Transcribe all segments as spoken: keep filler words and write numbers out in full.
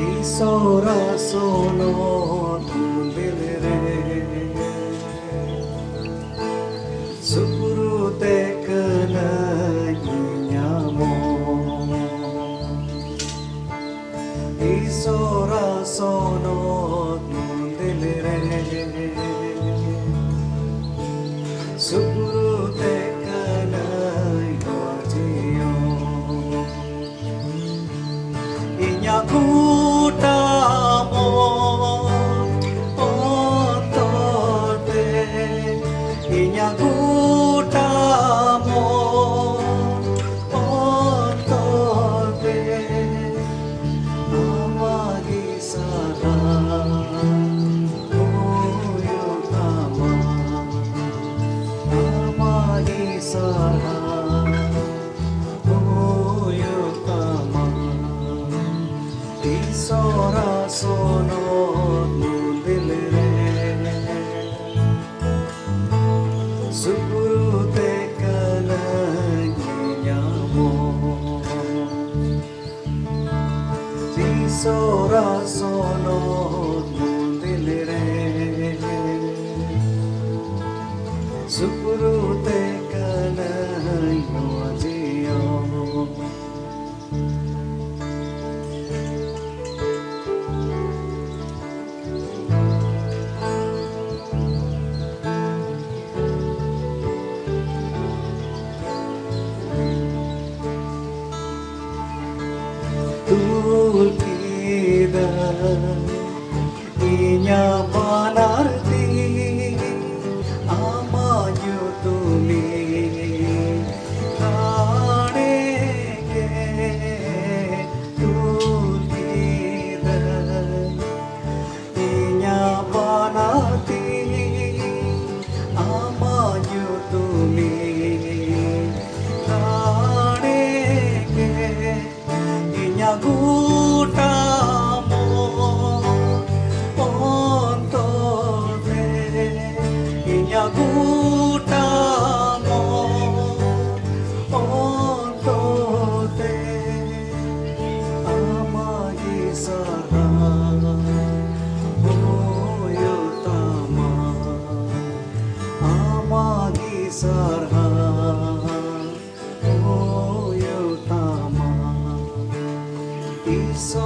ᱤᱥᱚᱨᱟ ᱥᱚᱱᱚᱛ ᱢᱚᱱᱫᱤᱨ ᱨᱮ ᱥᱩᱯᱨᱩ ᱛᱮ ᱠᱟᱹᱱᱟᱹᱧ ᱧᱟᱢᱚᱜ᱾ ᱤᱥᱚᱨᱟ ᱥᱚᱱᱚᱛ ᱢᱚᱱᱫᱤᱨ ᱨᱮ ᱥᱩᱯᱨᱩ ᱛᱮ ᱠᱟᱹᱱᱟᱹᱧ ᱡᱤᱭᱚᱱ᱾ ᱤᱧᱟᱜ ᱜᱚᱴᱟ ᱢᱚᱱ ᱚᱱᱛᱚᱨ ᱛᱮ, ᱤᱧᱟᱜ ᱜᱚᱴᱟ ᱢᱚᱱ ᱚᱱᱛᱚᱨ ᱛᱮ, ᱟᱢᱟᱜ ᱜᱮ ᱥᱟᱨᱦᱟᱣ ᱦᱩᱭᱩᱜ ᱛᱟᱢᱟ, ᱟᱢᱟᱜ ᱜᱮ ᱥᱟᱨᱦᱟᱣ ᱦᱩᱭᱩᱜ ᱛᱟᱢᱟ᱾ ᱤᱥᱚᱨᱟ ᱥᱚᱱᱚᱛ ᱢᱚᱱᱫᱤᱨ ᱨᱮ ᱥᱩᱯᱨᱩ ᱛᱮ ᱠᱟᱹᱱᱟᱹᱧ ᱧᱟᱢᱚᱜ᱾ ᱤᱥᱚᱨᱟ ᱥᱚᱱᱚᱛ ᱢᱚᱱᱫᱤᱨ ᱨᱮ ᱥᱩᱯᱨᱩ ᱛᱮ ᱠᱟᱹᱱᱟᱹᱧ ᱱᱚᱣᱟ ᱡᱤᱭᱚᱱ᱾ ᱛᱩᱞ ᱠᱮᱫᱟ ᱤᱧᱟᱜ ᱵᱟᱱᱟᱨ ᱛᱤ, ᱟᱢᱟᱜ ᱧᱩᱛᱩᱢᱤᱧ ᱞᱟᱲᱮ ᱜᱮ᱾ ᱛᱩᱞ ᱠᱮᱫᱟ ᱤᱧᱟᱜ ᱵᱟᱱᱟᱨ ᱛᱤ, ᱟᱢᱟᱜ ᱧᱩᱛᱩᱢᱤᱧ ᱞᱟᱲᱮ ᱜᱮ᱾ ᱤᱧᱟᱜ ᱜᱚᱴᱟ ᱢᱚᱱ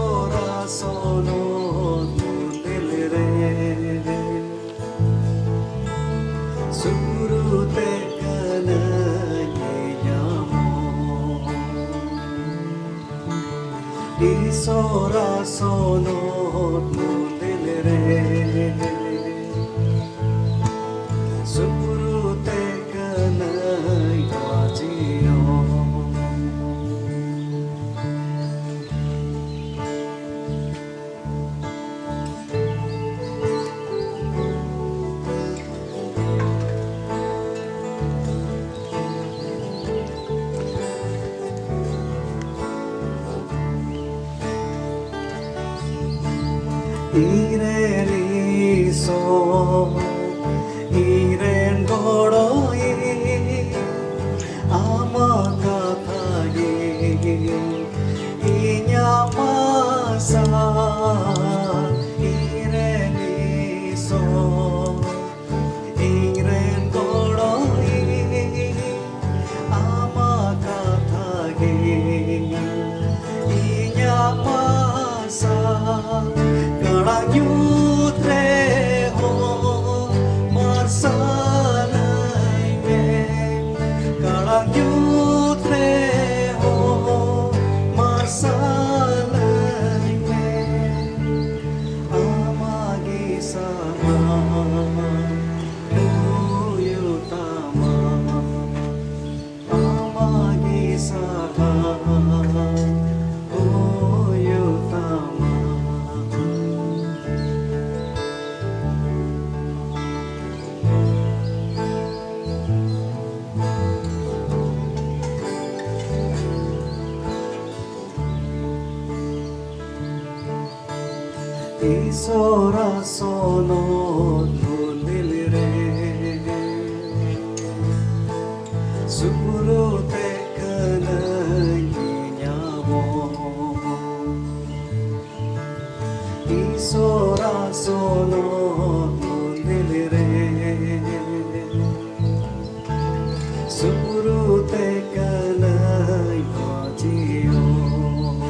ᱥᱚᱨᱟ ᱥᱚᱱᱚᱛ ᱢᱚᱱᱫᱤᱞ ᱨᱮ ᱥᱩᱨᱩ ᱛᱮ ᱠᱟᱹᱱᱟᱹᱧ ᱧᱟᱢᱚᱜ᱾ ᱤᱥᱚᱨᱟ ᱥᱚᱱᱚᱛ ᱢᱚᱱᱫᱤᱞ ᱨᱮ ᱥᱩᱨᱩ ᱛᱮ ᱠᱟᱹᱱᱟᱹᱧ ᱵᱟᱡᱤᱭᱚᱜ᱾ ᱤᱧᱨᱮᱱ ᱤᱥᱚ, ᱤᱧᱨᱮᱱ ᱜᱚᱲᱚᱭᱤᱡ, ᱟᱢᱟᱜ ᱠᱟᱛᱷᱟ ᱜᱮ ᱤᱧᱟᱜ ᱟᱥᱟ᱾ ᱤᱧᱨᱮᱱ ᱤᱥᱚ, ᱤᱧᱨᱮᱱ ᱜᱚᱲᱚᱭᱤᱡ, ᱟᱢᱟᱜ ᱠᱟᱛᱷᱟ ᱜᱮ ᱤᱧᱟᱜ ᱟᱥᱟ᱾ ᱠᱟᱲᱟ ᱧᱩᱛ ᱨᱮᱦᱚᱸ ᱢᱟᱨᱥᱟᱞᱟᱹᱧ ᱢᱮ, ᱠᱟᱲᱟ ᱧᱩᱛ ᱨᱮᱦᱚᱸ ᱢᱟᱨᱥᱟᱞᱟᱹᱧ ᱢᱮ᱾ ᱟᱢᱟᱜ ᱜᱮ ᱥᱟᱦᱟᱨ ᱦᱩᱭᱩᱜ ᱛᱟᱢᱟ, ᱟᱢᱟᱜ ᱜᱮ ᱥᱟᱦᱟᱨ ᱦᱩᱭᱩᱜ ᱛᱟᱢᱟ᱾ ᱤᱥᱚᱨᱟ ᱥᱚᱱᱚᱛ ᱢᱚᱱᱫᱤᱞ ᱨᱮ ᱥᱩᱨᱩ ᱛᱮ ᱠᱟᱹᱱᱟᱹᱧ ᱧᱟᱢᱚᱜ᱾ ᱤᱥᱚᱨᱟ ᱥᱚᱱᱚᱛ ᱢᱚᱱᱫᱤᱞ ᱨᱮ ᱥᱩᱨᱩ ᱛᱮ ᱠᱟᱹᱱᱟᱹᱧ ᱵᱟᱡᱤᱭᱚᱜ᱾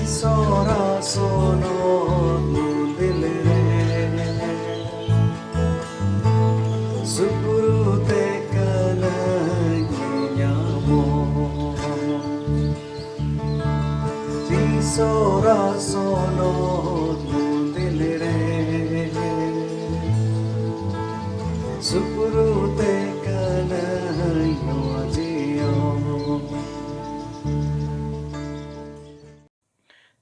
ᱥᱚᱨᱟ ᱥᱚᱱᱚᱛ ᱢᱚᱱᱫᱤᱞ ᱨᱮ ᱥᱩᱯᱨᱩ ᱛᱮ ᱠᱟᱱᱟᱧ ᱧᱟᱢᱚᱜ᱾ ᱥᱚᱨᱟ ᱥᱚᱱᱚᱛ ᱢᱚᱱᱫᱤᱞ ᱨᱮ ᱥᱩᱯᱨᱩ ᱛᱮ ᱠᱟᱱᱟᱧ ᱱᱚᱣᱟ ᱡᱤᱭᱚᱱ᱾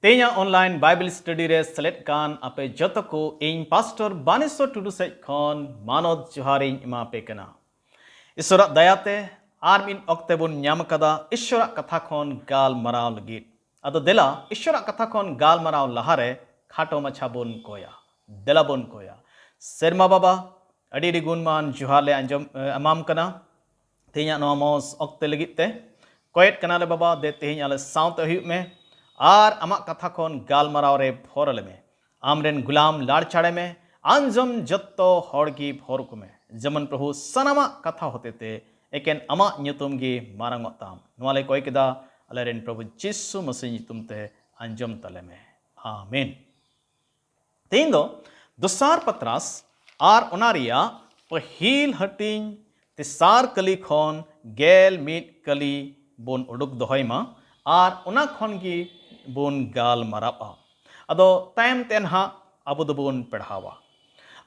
ᱛᱮᱦᱮᱧᱟᱜ online Bible study ᱨᱮ ᱥᱮᱞᱮᱫ ᱠᱟᱱ ᱟᱯᱮ ᱡᱚᱛᱚ ᱠᱚ ᱤᱧ ᱯᱟᱥᱴᱚᱨ ᱵᱟᱱᱮᱥᱚᱨ ᱴᱩᱰᱩ ᱥᱮᱡ ᱠᱷᱚᱱ ᱢᱟᱱᱚᱛ ᱡᱚᱦᱟᱨ ᱤᱧ ᱮᱢᱟ ᱯᱮ ᱠᱟᱱᱟ᱾ ᱤᱥᱚᱨᱟᱜ ᱫᱟᱭᱟᱛᱮ ᱟᱨ ᱢᱤᱫ ᱚᱠᱛᱮ ᱵᱚᱱ ᱧᱟᱢ ᱟᱠᱟᱫᱟ ᱤᱥᱚᱨᱟᱜ ᱠᱟᱛᱷᱟ ᱠᱷᱚᱱ ᱜᱟᱞᱢᱟᱨᱟᱣ ᱞᱟᱹᱜᱤᱫ᱾ ᱟᱫᱚ ᱫᱮᱞᱟ, ᱤᱥᱚᱨᱟᱜ ᱠᱟᱛᱷᱟ ᱠᱷᱚᱱ ᱜᱟᱞᱢᱟᱨᱟᱣ ᱞᱟᱦᱟᱨᱮ ᱠᱷᱟᱴᱚ ᱢᱟᱪᱷᱟ ᱵᱚᱱ ᱠᱚᱭᱟ᱾ ᱫᱮᱞᱟ ᱵᱚᱱ ᱠᱚᱭᱟ᱾ ᱥᱮᱨᱢᱟ ᱵᱟᱵᱟ, ᱟᱹᱰᱤ ᱟᱹᱰᱤ ᱜᱩᱱᱢᱟᱱ ᱡᱚᱦᱟᱨ ᱞᱮ ᱟᱸᱡᱚᱢ, ᱮ, ᱮᱢᱟᱢ ᱠᱟᱱᱟ᱾ ᱛᱮᱦᱮᱧᱟᱜ ᱱᱚᱣᱟ ᱢᱚᱡᱽ ᱚᱠᱛᱮ ᱞᱟᱹᱜᱤᱫ ᱛᱮ ᱠᱚᱭᱮᱫ ᱠᱟᱱᱟᱞᱮ ᱵᱟᱵᱟ, ᱫᱮ ᱛᱮᱦᱮᱧ ᱟᱞᱮ ᱥᱟᱶᱛᱮ ᱦᱩᱭᱩᱜ ᱢᱮ ᱟᱨ ᱟᱢᱟᱜ ᱠᱟᱛᱷᱟ ᱠᱷᱚᱱ ᱜᱟᱞᱢᱟᱨᱟᱣ ᱨᱮ ᱵᱷᱚᱨ ᱟᱞᱮ ᱢᱮ᱾ ᱟᱢᱨᱮᱱ ᱜᱩᱞᱟᱢ ᱞᱟᱲᱪᱟᱲᱮ ᱢᱮ, ᱟᱸᱡᱚᱢ ᱡᱚᱛᱚ ᱦᱚᱲ ᱜᱮ ᱵᱷᱚᱨ ᱠᱚᱢᱮ᱾ ᱡᱮᱢᱚᱱ ᱯᱨᱚᱵᱷᱩ ᱥᱟᱱᱟᱢᱟᱜ ᱠᱟᱛᱷᱟ ᱦᱚᱛᱮᱛᱮ ᱮᱠᱮᱱ ᱟᱢᱟᱜ ᱧᱩᱛᱩᱢ ᱜᱮ ᱢᱟᱨᱟᱝᱚᱜ ᱛᱟᱢ᱾ ᱱᱚᱣᱟ ᱞᱮ ᱠᱚᱭ ᱠᱮᱫᱟ ᱟᱞᱮᱨᱮᱱ ᱯᱨᱚᱵᱷᱩ ᱡᱤᱥᱩ ᱢᱟᱥᱤ ᱧᱩᱛᱩᱢ ᱛᱮ, ᱟᱸᱡᱚᱢ ᱛᱟᱞᱮ ᱢᱮ᱾ ᱟᱢᱮᱱ᱾ ᱛᱮᱦᱮᱧ ᱫᱚ ᱫᱚᱥᱟᱨ ᱯᱟᱛᱨᱟᱥ ᱟᱨ ᱚᱱᱟ ᱨᱮᱭᱟᱜ ᱯᱟᱹᱦᱤᱞ ᱦᱟᱹᱴᱤᱧ ᱛᱮᱥᱟᱨ ᱠᱟᱹᱞᱤ ᱠᱷᱚᱱ ᱜᱮᱞ ᱢᱤᱫ ᱠᱟᱹᱞᱤ ᱵᱚᱱ ᱩᱰᱩᱠ ᱫᱚᱦᱚᱭ ᱢᱟ ᱟᱨ ᱚᱱᱟ ᱠᱷᱚᱱ ᱜᱮ ᱵᱚᱱ ᱜᱟᱞᱢᱟᱨᱟᱣᱟ᱾ ᱟᱫᱚ ᱛᱟᱭᱚᱢ ᱛᱮ ᱱᱟᱦᱟᱜ ᱟᱵᱚ ᱫᱚᱵᱚᱱ ᱯᱟᱲᱦᱟᱣᱟ᱾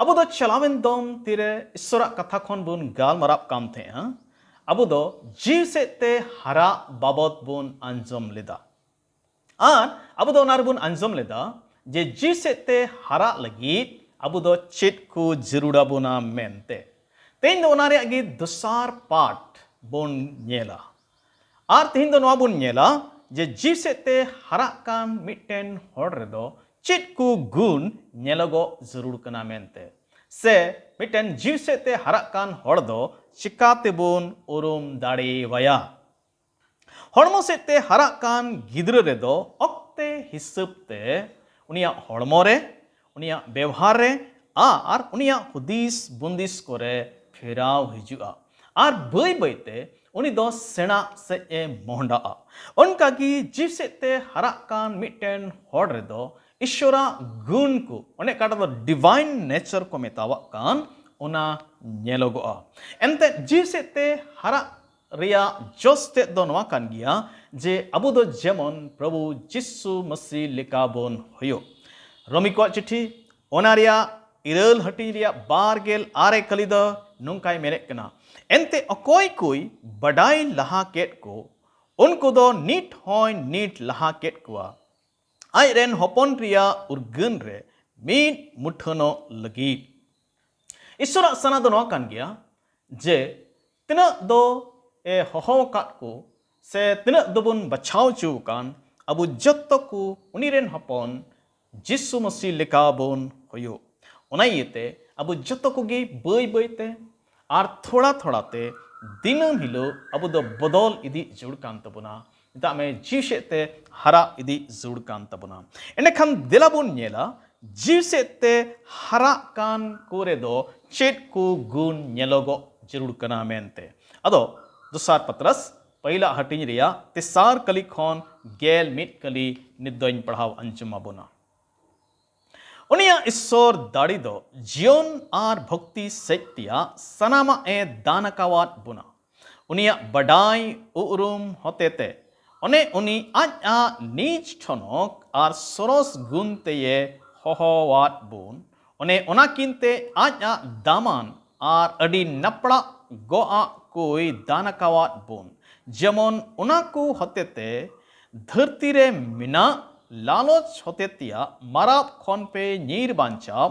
ᱟᱵᱚ ᱫᱚ ᱪᱟᱞᱟᱣᱮᱱ ᱫᱚᱢ ᱛᱤᱨᱮ ᱤᱥᱚᱨᱟᱜ ᱠᱟᱛᱷᱟ ᱠᱷᱚᱱ ᱵᱚᱱ ᱜᱟᱞᱢᱟᱨᱟᱣ ᱠᱟᱱ ᱛᱟᱦᱮᱸᱜᱼᱟ᱾ ᱟᱵᱚ ᱫᱚ ᱡᱤᱣᱤ ᱥᱮᱫ ᱛᱮ ᱦᱟᱨᱟᱜ ᱵᱟᱵᱚᱛ ᱵᱚᱱ ᱟᱸᱡᱚᱢ ᱞᱮᱫᱟ᱾ ᱟᱨ ᱟᱵᱚ ᱫᱚ ᱚᱱᱟ ᱨᱮᱵᱚᱱ ᱟᱸᱡᱚᱢ ᱞᱮᱫᱟ ᱡᱮ ᱡᱤᱣᱤ ᱥᱮᱫ ᱛᱮ ᱦᱟᱨᱟᱜ ᱞᱟᱹᱜᱤᱫ ᱟᱵᱚ ᱫᱚ ᱪᱮᱫ ᱠᱚ ᱡᱟᱹᱨᱩᱲ ᱟᱵᱚᱱᱟ ᱢᱮᱱᱛᱮ᱾ ᱛᱮᱦᱮᱧ ᱫᱚ ᱚᱱᱟ ᱨᱮᱭᱟᱜ ᱜᱮ ᱫᱚᱥᱟᱨ ᱯᱟᱨᱴ ᱵᱚᱱ ᱧᱮᱞᱟ᱾ ᱟᱨ ᱛᱮᱦᱮᱧ ᱫᱚ ᱱᱚᱣᱟ ᱵᱚᱱ ᱧᱮᱞᱟ ᱡᱮ ᱡᱤᱣᱤ ᱥᱮᱫ ᱛᱮ ᱦᱟᱨᱟᱜ ᱠᱟᱱ ᱢᱤᱫᱴᱮᱱ ᱦᱚᱲ ᱨᱮᱫᱚ ᱪᱮᱫ ᱠᱚ ᱜᱩᱱ ᱧᱮᱞᱚᱜᱚᱜ ᱡᱟᱹᱨᱩᱲ ᱠᱟᱱᱟ ᱢᱮᱱᱛᱮ, ᱥᱮ ᱢᱤᱫᱴᱮᱱ ᱡᱤᱣᱤ ᱥᱮᱫ ᱛᱮ ᱦᱟᱨᱟᱜ ᱠᱟᱱ ᱦᱚᱲ ᱫᱚ ᱪᱤᱠᱟ ᱛᱮᱵᱚᱱ ᱩᱨᱩᱢ ᱫᱟᱲᱮᱣᱟᱭᱟ? ᱦᱚᱲᱢᱚ ᱥᱮᱫ ᱛᱮ ᱦᱟᱨᱟᱜ ᱠᱟᱱ ᱜᱤᱫᱽᱨᱟᱹ ᱨᱮᱫᱚ ᱚᱠᱛᱮ ᱦᱤᱥᱟᱹᱵ ᱛᱮ ᱩᱱᱤᱭᱟᱜ ᱦᱚᱲᱢᱚ ᱨᱮ, ᱩᱱᱤᱭᱟᱜ ᱵᱮᱣᱦᱟᱨ ᱨᱮ ᱟᱨ ᱩᱱᱤᱭᱟᱜ ᱦᱩᱫᱤᱥ ᱵᱩᱱᱫᱤᱥ ᱠᱚᱨᱮ ᱯᱷᱮᱨᱟᱣ ᱦᱤᱡᱩᱜᱼᱟ᱾ ᱟᱨ ᱵᱟᱹᱭ ᱵᱟᱹᱭ ᱛᱮ ᱩᱱᱤ ᱫᱚ ᱥᱮᱬᱟ ᱥᱮᱫ ᱮ ᱢᱚᱦᱰᱟᱜᱼᱟ᱾ ᱚᱱᱠᱟᱜᱮ ᱡᱤᱣᱤ ᱥᱮᱫ ᱛᱮ ᱦᱟᱨᱟᱜ ᱠᱟᱱ ᱢᱤᱫᱴᱮᱱ ᱦᱚᱲ ᱨᱮᱫᱚ ᱤᱥᱥᱚᱨᱟᱜ ᱜᱩᱱ ᱠᱚ, ᱚᱱᱮ ᱚᱠᱟᱴᱟᱜ ᱫᱚ divine nature ᱠᱚ ᱢᱮᱛᱟᱣᱟᱜ ᱠᱟᱱ, ᱚᱱᱟ ᱧᱮᱞᱚᱜᱚᱜᱼᱟ᱾ ᱮᱱᱛᱮᱫ ᱡᱤᱣᱤ ᱥᱮᱫ ᱛᱮ ᱦᱟᱨᱟᱜ ᱨᱮᱭᱟᱜ ᱡᱚᱥ ᱛᱮᱫ ᱫᱚ ᱱᱚᱣᱟ ᱠᱟᱱ ᱜᱮᱭᱟ ᱡᱮ ᱟᱵᱚ ᱫᱚ ᱡᱮᱢᱚᱱ ᱯᱨᱚᱵᱷᱩ ᱡᱤᱥᱩ ᱢᱟᱹᱥᱤ ᱞᱮᱠᱟ ᱵᱚᱱ ᱦᱩᱭᱩᱜ᱾ ᱨᱳᱢᱤ ᱠᱚᱣᱟᱜ ᱪᱤᱴᱷᱤ, ᱚᱱᱟ ᱨᱮᱭᱟᱜ ᱤᱨᱟᱹᱞ ᱦᱟᱹᱴᱤᱧ ᱨᱮᱭᱟᱜ ᱵᱟᱨ ᱜᱮᱞ ᱟᱨᱮ ᱠᱟᱹᱞᱤ ᱫᱚ ᱱᱚᱝᱠᱟᱭ ᱢᱮᱱᱮᱫ ᱠᱟᱱᱟ, ᱮᱱᱛᱮ ᱚᱠᱚᱭ ᱠᱚᱭ ᱵᱟᱰᱟᱭ ᱞᱟᱦᱟ ᱠᱮᱫ ᱠᱚ, ᱩᱱᱠᱩ ᱫᱚ ᱱᱤᱛ ᱦᱚᱸᱭ ᱱᱤᱛ ᱞᱟᱦᱟ ᱠᱮᱫ ᱠᱚᱣᱟ, ᱟᱡ ᱨᱮᱱ ᱦᱚᱯᱚᱱ ᱨᱮᱭᱟᱜ ᱩᱨᱜᱟᱹᱱ ᱨᱮ ᱢᱤᱫ ᱢᱩᱴᱷᱟᱹᱱᱚᱜ ᱞᱟᱹᱜᱤᱫ᱾ ᱤᱥᱥᱚᱨᱟᱜ ᱥᱟᱱᱟ ᱫᱚ ᱱᱚᱣᱟ ᱠᱟᱱ ᱜᱮᱭᱟ ᱡᱮ ᱛᱤᱱᱟᱹᱜ ᱫᱚ ᱮ ᱦᱚᱦᱚ ᱟᱠᱟᱫ ᱠᱚ ᱥᱮ ᱛᱤᱱᱟᱹᱜ ᱫᱚᱵᱚᱱ ᱵᱟᱪᱷᱟᱣ ᱦᱚᱪᱚ ᱟᱠᱟᱱ, ᱟᱵᱚ ᱡᱚᱛᱚ ᱠᱚ ᱩᱱᱤ ᱨᱮᱱ ᱦᱚᱯᱚᱱ ᱡᱤᱥᱩ ᱢᱟᱹᱥᱤ ᱞᱮᱠᱟ ᱵᱚᱱ ᱦᱩᱭᱩᱜ᱾ ᱚᱱᱟ ᱤᱭᱟᱹᱛᱮ ᱟᱵᱚ ᱡᱚᱛᱚ ᱠᱚᱜᱮ ᱵᱟᱹᱭ ᱵᱟᱹᱭ ᱛᱮ ᱟᱨ ᱛᱷᱚᱲᱟ ᱛᱷᱚᱲᱟ ᱛᱮ ᱫᱤᱱᱟᱹᱢ ᱦᱤᱞᱳᱜ ᱟᱵᱚ ᱫᱚ ᱵᱚᱫᱚᱞ ᱤᱫᱤ ᱡᱟᱹᱨᱩᱲ ᱠᱟᱱ ᱛᱟᱵᱚᱱᱟ᱾ ᱢᱮᱛᱟᱜ ᱢᱮ, ᱡᱤᱣᱤ ᱥᱮᱫ ᱛᱮ ᱦᱟᱨᱟ ᱤᱫᱤ ᱡᱟᱹᱨᱩᱲ ᱠᱟᱱ ᱛᱟᱵᱚᱱᱟ᱾ ᱮᱸᱰᱮᱠᱷᱟᱱ ᱫᱮᱞᱟ ᱵᱚᱱ ᱧᱮᱞᱟ, ᱡᱤᱣᱤ ᱥᱮᱫ ᱛᱮ ᱦᱟᱨᱟᱜ ᱠᱟᱱ ᱠᱚ ᱨᱮᱫᱚ ᱪᱮᱫ ᱠᱚ ᱜᱩᱱ ᱧᱮᱞᱚᱜᱚᱜ ᱡᱟᱹᱨᱩᱲ ᱠᱟᱱᱟ ᱢᱮᱱᱛᱮ᱾ ᱟᱫᱚ ᱫᱚᱥᱟᱨ ᱯᱟᱛᱨᱟᱥ ᱯᱟᱹᱭᱞᱟ ᱦᱟᱹᱴᱤᱧ ᱨᱮᱭᱟᱜ ᱛᱮᱥᱟᱨ ᱠᱟᱹᱞᱤ ᱠᱷᱚᱱ ᱜᱮᱞ ᱢᱤᱫ ᱠᱟᱹᱞᱤ ᱱᱤᱛ ᱫᱚᱧ ᱯᱟᱲᱦᱟᱣ ᱟᱸᱡᱚᱢ ᱟᱵᱚᱱᱟ᱾ ᱩᱱᱤᱭᱟᱜ ᱤᱥᱥᱚᱨ ᱫᱟᱲᱮ ᱫᱚ ᱡᱤᱭᱚᱱ ᱟᱨ ᱵᱷᱚᱠᱛᱤ ᱥᱮᱡ ᱛᱮᱭᱟᱜ ᱥᱟᱱᱟᱢᱟᱜ ᱮ ᱫᱟᱱ ᱟᱠᱟᱣᱟᱫ ᱵᱚᱱᱟ᱾ ᱩᱱᱤᱭᱟᱜ ᱵᱟᱰᱟᱭ ᱩᱨᱩᱢ ᱦᱚᱛᱮᱛᱮ ᱚᱱᱮ ᱩᱱᱤ ᱟᱡᱟᱜ ᱱᱤᱡ ᱴᱷᱚᱱᱚᱠ ᱟᱨ ᱥᱚᱨᱚᱥ ᱜᱩᱱ ᱛᱮᱭᱮ ᱦᱚᱦᱚᱣᱟᱫ ᱵᱚᱱ, ᱚᱱᱮ ᱚᱱᱟ ᱠᱤᱱᱛᱮ ᱟᱡᱟᱜ ᱫᱟᱢᱟᱱ ᱟᱨ ᱟᱹᱰᱤ ᱱᱟᱯᱲᱟᱜ ᱜᱚᱜ ᱟᱜ ᱠᱚᱭ ᱫᱟᱱ ᱟᱠᱟᱣᱟᱫ ᱵᱚᱱ, ᱡᱮᱢᱚᱱ ᱚᱱᱟ ᱠᱚ ᱦᱚᱛᱮᱛᱮ ᱫᱷᱟᱹᱨᱛᱤ ᱨᱮ ᱢᱮᱱᱟᱜ ᱞᱟᱞᱚᱪ ᱦᱚᱛᱮ ᱛᱮᱭᱟᱜ ᱢᱟᱨᱟᱵ ᱠᱷᱚᱱ ᱯᱮ ᱧᱤᱨ ᱵᱟᱧᱪᱟᱣ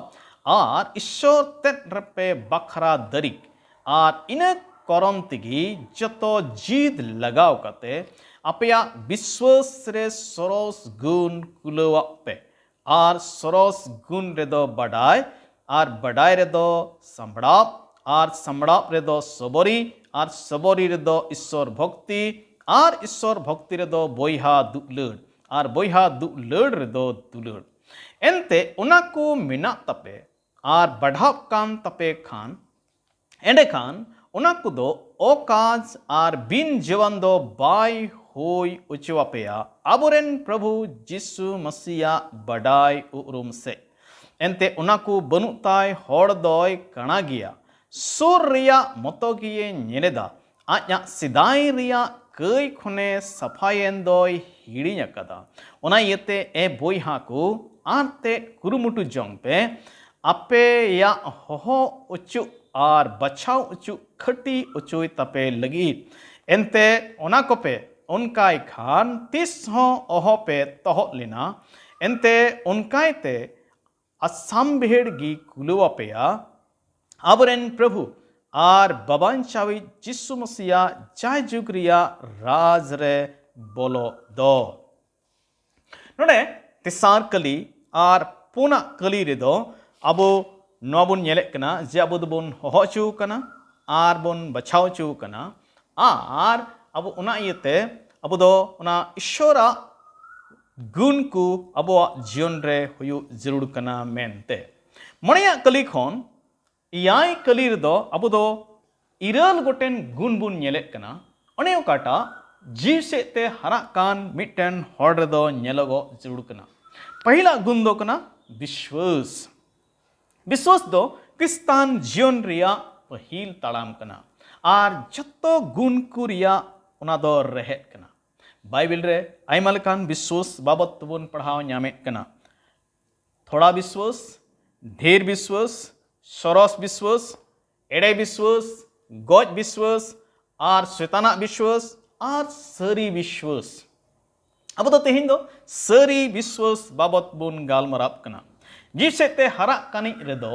ᱟᱨ ᱤᱥᱥᱚᱨ ᱛᱮᱫ ᱨᱮᱯᱮ ᱵᱟᱠᱷᱨᱟ ᱫᱟᱹᱨᱤᱠ, ᱟᱨ ᱤᱱᱟᱹ ᱠᱚᱨᱚᱱ ᱛᱮᱜᱮ ᱡᱚᱛᱚ ᱡᱤᱫ ᱞᱟᱜᱟᱣ ᱠᱟᱛᱮ ᱟᱯᱮᱭᱟᱜ ᱵᱤᱥᱣᱟᱹᱥ ᱨᱮ ᱥᱚᱨᱚᱥ ᱜᱩᱱ ᱠᱩᱞᱟᱹᱣᱟᱜ ᱯᱮ, ᱟᱨ ᱥᱚᱨᱚᱥ ᱜᱩᱱ ᱨᱮᱫᱚ ᱵᱟᱰᱟᱭ, ᱟᱨ ᱵᱟᱰᱟᱭ ᱨᱮᱫᱚ ᱥᱟᱢᱵᱲᱟᱣ, ᱟᱨ ᱥᱟᱢᱵᱲᱟᱣ ᱨᱮᱫᱚ ᱥᱚᱵᱚᱨᱤ, ᱟᱨ ᱥᱚᱵᱚᱨᱤ ᱨᱮᱫᱚ ᱤᱥᱥᱚᱨ ᱵᱷᱚᱠᱛᱤ, ᱟᱨ ᱤᱥᱥᱚᱨ ᱵᱷᱚᱠᱛᱤ ᱨᱮᱫᱚ ᱵᱚᱭᱦᱟ ᱫᱩᱞᱟᱹᱲ, ᱟᱨ ᱵᱚᱭᱦᱟ ᱫᱩᱞᱟᱹᱲ ᱨᱮᱫᱚ ᱫᱩᱞᱟᱹᱲ᱾ ᱮᱱᱛᱮ ᱚᱱᱟ ᱠᱚ ᱢᱮᱱᱟᱜ ᱛᱟᱯᱮ ᱟᱨ ᱵᱟᱰᱷᱟᱣᱜ ᱠᱟᱱ ᱛᱟᱯᱮ ᱠᱷᱟᱱ, ᱮᱸᱰᱮᱠᱷᱟᱱ ᱚᱱᱟ ᱠᱚᱫᱚ ᱚᱠᱟᱡ ᱟᱨ ᱵᱤᱱ ᱡᱚᱣᱟᱱ ᱫᱚ ᱵᱟᱭ ᱦᱩᱭ ᱚᱪᱚᱣᱟᱯᱮᱭᱟ ᱟᱵᱚᱨᱮᱱ ᱯᱨᱚᱵᱷᱩ ᱡᱤᱥᱩ ᱢᱟᱥᱤᱭᱟᱜ ᱵᱟᱰᱟᱭ ᱩᱯᱨᱩᱢ ᱥᱮᱫ᱾ ᱮᱱᱛᱮ ᱚᱱᱟ ᱠᱚ ᱵᱟᱹᱱᱩᱜ ᱛᱟᱭ ᱦᱚᱲ ᱫᱚᱭ ᱠᱟᱬᱟ ᱜᱮᱭᱟ, ᱥᱩᱨ ᱨᱮᱭᱟᱜ ᱢᱚᱛᱚ ᱜᱮᱭᱮ ᱧᱮᱞᱮᱫᱟ, ᱟᱡᱟᱜ ᱥᱮᱫᱟᱭ ᱨᱮᱭᱟᱜ ᱠᱟᱹᱭ ᱠᱷᱚᱱᱮ ᱥᱟᱯᱷᱟᱭᱮᱱ ᱫᱚᱭ ᱦᱤᱲᱤᱧ ᱟᱠᱟᱫᱟ᱾ ᱚᱱᱟ ᱤᱭᱟᱹᱛᱮ ᱮ ᱵᱚᱭᱦᱟ ᱠᱚ, ᱟᱨ ᱛᱮᱫ ᱠᱩᱨᱩᱢᱩᱴᱩ ᱡᱚᱝ ᱯᱮ, ᱟᱯᱮᱭᱟᱜ ᱦᱚᱦᱚ ᱚᱪᱚᱜ ᱟᱨ ᱵᱟᱪᱷᱟᱣ ᱚᱪᱚᱜ ᱠᱷᱟᱹᱴᱤ ᱚᱪᱚᱭ ᱛᱟᱯᱮ ᱞᱟᱹᱜᱤᱫ᱾ ᱮᱱᱛᱮ ᱚᱱᱟ ᱠᱚᱯᱮ ᱚᱱᱠᱟᱭ ᱠᱷᱟᱱ ᱛᱤᱥ ᱦᱚᱸ ᱚᱦᱚᱯᱮ ᱛᱚᱦᱚᱫ ᱞᱮᱱᱟ᱾ ᱮᱱᱛᱮ ᱚᱱᱠᱟᱭ ᱛᱮ ᱟᱥᱟᱢᱵᱷᱮᱲ ᱜᱮ ᱠᱩᱞᱟᱹᱣ ᱟᱯᱮᱭᱟ ᱟᱵᱚᱨᱮᱱ ᱯᱨᱚᱵᱷᱩ ᱟᱨ ᱵᱟᱵᱟᱧᱪᱟᱣᱤᱡ ᱡᱤᱥᱩ ᱢᱟᱥᱤᱭᱟᱜ ᱡᱟᱭᱡᱩᱜᱽ ᱨᱮᱭᱟᱜ ᱨᱟᱡᱽ ᱨᱮ ᱵᱚᱞᱚᱜ ᱫᱚ᱾ ᱱᱚᱰᱮ ᱛᱮᱥᱟᱨ ᱠᱟᱹᱞᱤ ᱟᱨ ᱯᱩᱱᱟᱜ ᱠᱟᱹᱞᱤ ᱨᱮᱫᱚ ᱟᱵᱚ ᱱᱚᱣᱟ ᱵᱚᱱ ᱧᱮᱞᱮᱫ ᱠᱟᱱᱟ ᱡᱮ ᱟᱵᱚ ᱫᱚᱵᱚᱱ ᱦᱚᱦᱚ ᱦᱚᱪᱚ ᱟᱠᱟᱱᱟ ᱟᱨ ᱵᱚᱱ ᱵᱟᱪᱷᱟᱣ ᱦᱚᱪᱚ ᱟᱠᱟᱱᱟ, ᱟᱨ ᱟᱵᱚ ᱚᱱᱟ ᱤᱭᱟᱹᱛᱮ ᱟᱵᱚ ᱫᱚ ᱚᱱᱟ ᱤᱥᱥᱚᱨᱟᱜ ᱜᱩᱱ ᱠᱚ ᱟᱵᱚᱣᱟᱜ ᱡᱤᱭᱚᱱ ᱨᱮ ᱦᱩᱭᱩᱜ ᱡᱟᱹᱨᱩᱲ ᱠᱟᱱᱟ ᱢᱮᱱᱛᱮ᱾ ᱢᱚᱬᱮᱭᱟᱜ ᱠᱟᱹᱞᱤ ᱠᱷᱚᱱ ᱮᱭᱟᱭ ᱠᱟᱹᱞᱤ ᱨᱮᱫᱚ ᱟᱵᱚ ᱫᱚ ᱤᱨᱟᱹᱞ ᱜᱚᱴᱮᱱ ᱜᱩᱱ ᱵᱚᱱ ᱧᱮᱞᱮᱫ ᱠᱟᱱᱟ, ᱚᱱᱮ ᱚᱠᱟᱴᱟᱜ ᱡᱤᱣᱤ ᱥᱮᱫ ᱛᱮ ᱦᱟᱨᱟᱜ ᱠᱟᱱ ᱢᱤᱫᱴᱮᱱ ᱦᱚᱲ ᱨᱮᱫᱚ ᱧᱮᱞᱚᱜᱚᱜ ᱡᱟᱹᱨᱩᱲ ᱠᱟᱱᱟ᱾ ᱯᱟᱹᱦᱤᱞᱟᱜ ᱜᱩᱱ ᱫᱚ ᱠᱟᱱᱟ ᱵᱤᱥᱣᱟᱹᱥ᱾ ᱵᱤᱥᱣᱟᱹᱥ ᱫᱚ ᱠᱷᱨᱤᱥᱛᱟᱱ ᱡᱤᱭᱚᱱ ᱨᱮᱭᱟᱜ ᱯᱟᱹᱦᱤᱞ ᱛᱟᱲᱟᱢ ᱠᱟᱱᱟ ᱟᱨ ᱡᱚᱛᱚ ᱜᱩᱱ ᱠᱚ ᱨᱮᱭᱟᱜ ᱚᱱᱟ ᱫᱚ ᱨᱮᱦᱮᱫ ᱠᱟᱱᱟ᱾ ᱵᱟᱭᱵᱮᱞ ᱨᱮ ᱟᱭᱢᱟ ᱞᱮᱠᱟᱱ ᱵᱤᱥᱣᱟᱹᱥ ᱵᱟᱵᱚᱛ ᱛᱮᱵᱚᱱ ᱯᱟᱲᱦᱟᱣ ᱧᱟᱢᱮᱫ ᱠᱟᱱᱟ᱾ ᱛᱷᱚᱲᱟ ᱵᱤᱥᱣᱟᱹᱥ, ᱰᱷᱮᱨ ᱵᱤᱥᱣᱟᱹᱥ, ᱥᱚᱨᱚᱥ ᱵᱤᱥᱣᱟᱹᱥ, ᱮᱲᱮ ᱵᱤᱥᱣᱟᱹᱥ, ᱜᱚᱡ ᱵᱤᱥᱣᱟᱹᱥ, ᱟᱨ ᱥᱮᱛᱟᱱᱟᱜ ᱵᱤᱥᱣᱟᱹᱥ, ᱟᱨ ᱥᱟᱹᱨᱤ ᱵᱤᱥᱣᱟᱹᱥ᱾ ᱟᱵᱚ ᱫᱚ ᱛᱮᱦᱮᱧ ᱫᱚ ᱥᱟᱹᱨᱤ ᱵᱤᱥᱣᱟᱹᱥ ᱵᱟᱵᱚᱛ ᱵᱚᱱ ᱜᱟᱞᱢᱟᱨᱟᱣ ᱠᱟᱱᱟ᱾ ᱡᱤᱣᱤ ᱥᱮᱫ ᱛᱮ ᱦᱟᱨᱟᱜ ᱠᱟᱱᱤᱡ ᱨᱮᱫᱚ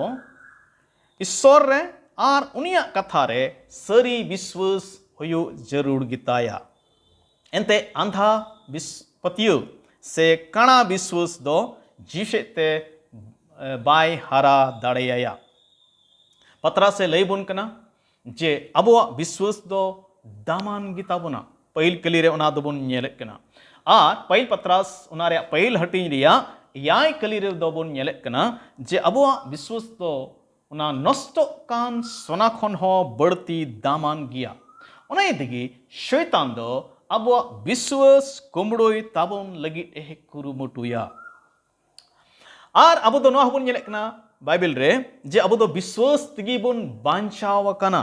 ᱤᱥᱥᱚᱨ ᱨᱮ ᱟᱨ ᱩᱱᱤᱭᱟᱜ ᱠᱟᱛᱷᱟ ᱨᱮ ᱥᱟᱹᱨᱤ ᱵᱤᱥᱣᱟᱹᱥ ᱦᱩᱭᱩᱜ ᱡᱟᱹᱨᱩᱲ ᱜᱮᱛᱟᱭᱟ᱾ ᱮᱱᱛᱮ ᱟᱸᱫᱷᱟ ᱵᱤᱥ-, ᱯᱟᱹᱛᱭᱟᱹᱣ ᱥᱮ ᱠᱟᱬᱟ ᱵᱤᱥᱣᱟᱹᱥ ᱫᱚ ᱡᱤᱣᱤ ᱥᱮᱫ ᱛᱮ, ᱮ, ᱵᱟᱭ ᱦᱟᱨᱟ ᱫᱟᱲᱮᱭᱟᱭᱟ᱾ ᱯᱟᱛᱨᱟᱥ ᱮ ᱞᱟᱹᱭ ᱵᱚᱱ ᱠᱟᱱᱟ ᱡᱮ ᱟᱵᱚᱣᱟᱜ ᱵᱤᱥᱣᱟᱹᱥ ᱫᱚ ᱫᱟᱢᱟᱱ ᱜᱮᱛᱟ ᱵᱚᱱᱟ᱾ ᱯᱟᱹᱦᱤᱞ ᱠᱟᱹᱞᱤ ᱨᱮ ᱚᱱᱟ ᱫᱚᱵᱚᱱ ᱧᱮᱞᱮᱫ ᱠᱟᱱᱟ᱾ ᱟᱨ ᱯᱟᱹᱦᱤᱞ ᱯᱟᱛᱨᱟᱥ ᱚᱱᱟ ᱨᱮᱭᱟᱜ ᱯᱟᱹᱦᱤᱞ ᱦᱟᱹᱴᱤᱧ ᱨᱮᱭᱟᱜ ᱮᱭᱟᱭ ᱠᱟᱹᱞᱤ ᱨᱮᱫᱚ ᱵᱚᱱ ᱧᱮᱞᱮᱫ ᱠᱟᱱᱟ ᱡᱮ ᱟᱵᱚᱣᱟᱜ ᱵᱤᱥᱣᱟᱹᱥ ᱫᱚ ᱚᱱᱟ ᱱᱚᱥᱴᱚᱜ ᱠᱟᱱ ᱥᱚᱱᱟ ᱠᱷᱚᱱ ᱦᱚᱸ ᱵᱟᱹᱲᱛᱤ ᱫᱟᱢᱟᱱ ᱜᱮᱭᱟ᱾ ᱚᱱᱟ ᱤᱭᱟᱹ ᱛᱮᱜᱮ ᱥᱚᱭᱛᱟᱱ ᱫᱚ ᱟᱵᱚᱣᱟᱜ ᱵᱤᱥᱣᱟᱹᱥ ᱠᱩᱢᱵᱽᱲᱩᱭ ᱛᱟᱵᱚᱱ ᱞᱟᱹᱜᱤᱫ ᱮ ᱠᱩᱨᱩᱢᱩᱴᱩᱭᱟ᱾ ᱟᱨ ᱟᱵᱚ ᱫᱚ ᱱᱚᱣᱟ ᱦᱚᱸᱵᱚᱱ ᱧᱮᱞᱮᱫ ᱠᱟᱱᱟ ᱵᱟᱭᱵᱮᱞ ᱨᱮ, ᱡᱮ ᱟᱵᱚ ᱫᱚ ᱵᱤᱥᱣᱟᱹᱥ ᱛᱮᱜᱮ ᱵᱚᱱ ᱵᱟᱧᱪᱟᱣ ᱟᱠᱟᱱᱟ᱾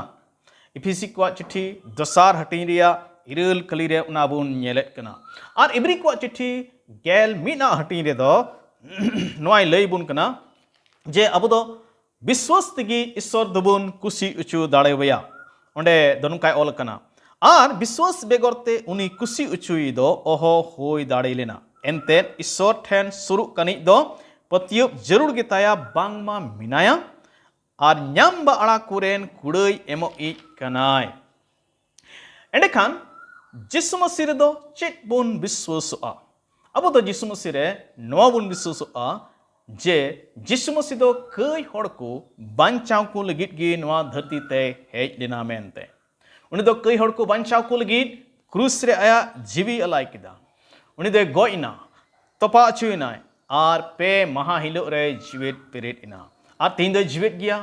ᱤᱯᱷᱤᱥᱤ ᱠᱚᱣᱟᱜ ᱪᱤᱴᱷᱤ ᱫᱚᱥᱟᱨ ᱦᱟᱹᱴᱤᱧ ᱨᱮᱭᱟᱜ ᱤᱨᱟᱹᱞ ᱠᱟᱹᱞᱤ ᱨᱮ ᱚᱱᱟ ᱵᱚᱱ ᱧᱮᱞᱮᱫ ᱠᱟᱱᱟ᱾ ᱟᱨ ᱤᱵᱨᱤ ᱠᱚᱣᱟᱜ ᱪᱤᱴᱷᱤ ᱜᱮᱞ ᱢᱤᱫ ᱟᱜ ᱦᱟᱹᱴᱤᱧ ᱨᱮᱫᱚ ᱱᱚᱣᱟᱭ ᱞᱟᱹᱭ ᱵᱚᱱ ᱠᱟᱱᱟ ᱡᱮ ᱟᱵᱚ ᱫᱚ ᱵᱤᱥᱣᱟᱹᱥ ᱛᱮᱜᱮ ᱤᱥᱥᱚᱨ ᱫᱚᱵᱚᱱ ᱠᱩᱥᱤ ᱚᱪᱚ ᱫᱟᱲᱮᱣᱟᱭᱟ᱾ ᱚᱸᱰᱮ ᱫᱚ ᱱᱚᱝᱠᱟᱭ ᱚᱞ ᱟᱠᱟᱱᱟ, "ᱟᱨ ᱵᱤᱥᱣᱟᱹᱥ ᱵᱮᱜᱚᱨ ᱛᱮ ᱩᱱᱤ ᱠᱩᱥᱤ ᱚᱪᱚᱭ ᱫᱚ ᱚᱦᱚ ᱦᱩᱭ ᱫᱟᱲᱮ ᱞᱮᱱᱟ᱾ ᱮᱱᱛᱮᱫ ᱤᱥᱥᱚᱨ ᱴᱷᱮᱱ ᱥᱩᱨᱩᱜ ᱠᱟᱱᱤᱡ ᱫᱚ ᱯᱟᱹᱛᱭᱟᱹᱣ ᱡᱟᱹᱨᱩᱲ ᱜᱮᱛᱟᱭᱟ, ᱵᱟᱝᱢᱟ ᱢᱮᱱᱟᱭᱟ ᱟᱨ ᱧᱟᱢ ᱵᱟᱲᱟ ᱠᱚᱨᱮᱱ ᱠᱩᱲᱟᱹᱭ ᱮᱢᱚᱜ ᱤᱡ ᱠᱟᱱᱟᱭ᱾" ᱮᱸᱰᱮᱠᱷᱟᱱ ᱡᱤᱥᱩ ᱢᱟᱹᱥᱤ ᱨᱮᱫᱚ ᱪᱮᱫ ᱵᱚᱱ ᱵᱤᱥᱣᱟᱹᱥᱚᱜᱼᱟ? ᱟᱵᱚ ᱫᱚ ᱡᱤᱥᱩ ᱢᱟᱹᱥᱤ ᱨᱮ ᱱᱚᱣᱟ ᱵᱚᱱ ᱵᱤᱥᱣᱟᱹᱥᱚᱜᱼᱟ ᱡᱮ ᱡᱤᱥᱩ ᱢᱟᱹᱥᱤ ᱫᱚ ᱠᱟᱹᱭ ᱦᱚᱲ ᱠᱚ ᱵᱟᱧᱪᱟᱣ ᱠᱚ ᱞᱟᱹᱜᱤᱫ ᱜᱮ ᱱᱚᱣᱟ ᱫᱷᱟᱹᱨᱛᱤ ᱛᱮ ᱦᱮᱡ ᱞᱮᱱᱟ ᱢᱮᱱᱛᱮ᱾ ᱩᱱᱤ ᱫᱚ ᱠᱟᱹᱭ ᱦᱚᱲ ᱠᱚ ᱵᱟᱧᱪᱟᱣ ᱠᱚ ᱞᱟᱹᱜᱤᱫ ᱠᱨᱩᱥ ᱨᱮ ᱟᱭᱟᱜ ᱡᱤᱣᱤ ᱟᱞᱟᱭ ᱠᱮᱫᱟ᱾ ᱩᱱᱤ ᱫᱚᱭ ᱜᱚᱡ ᱮᱱᱟ, ᱛᱚᱯᱟ ᱚᱪᱚᱭᱮᱱᱟᱭ, ᱟᱨ ᱯᱮ ᱢᱟᱦᱟ ᱦᱤᱞᱳᱜ ᱨᱮ ᱡᱤᱣᱮᱫ ᱵᱮᱨᱮᱫ ᱮᱱᱟ᱾ ᱟᱨ ᱛᱮᱦᱮᱧ ᱫᱚᱭ ᱡᱤᱣᱮᱫ ᱜᱮᱭᱟ᱾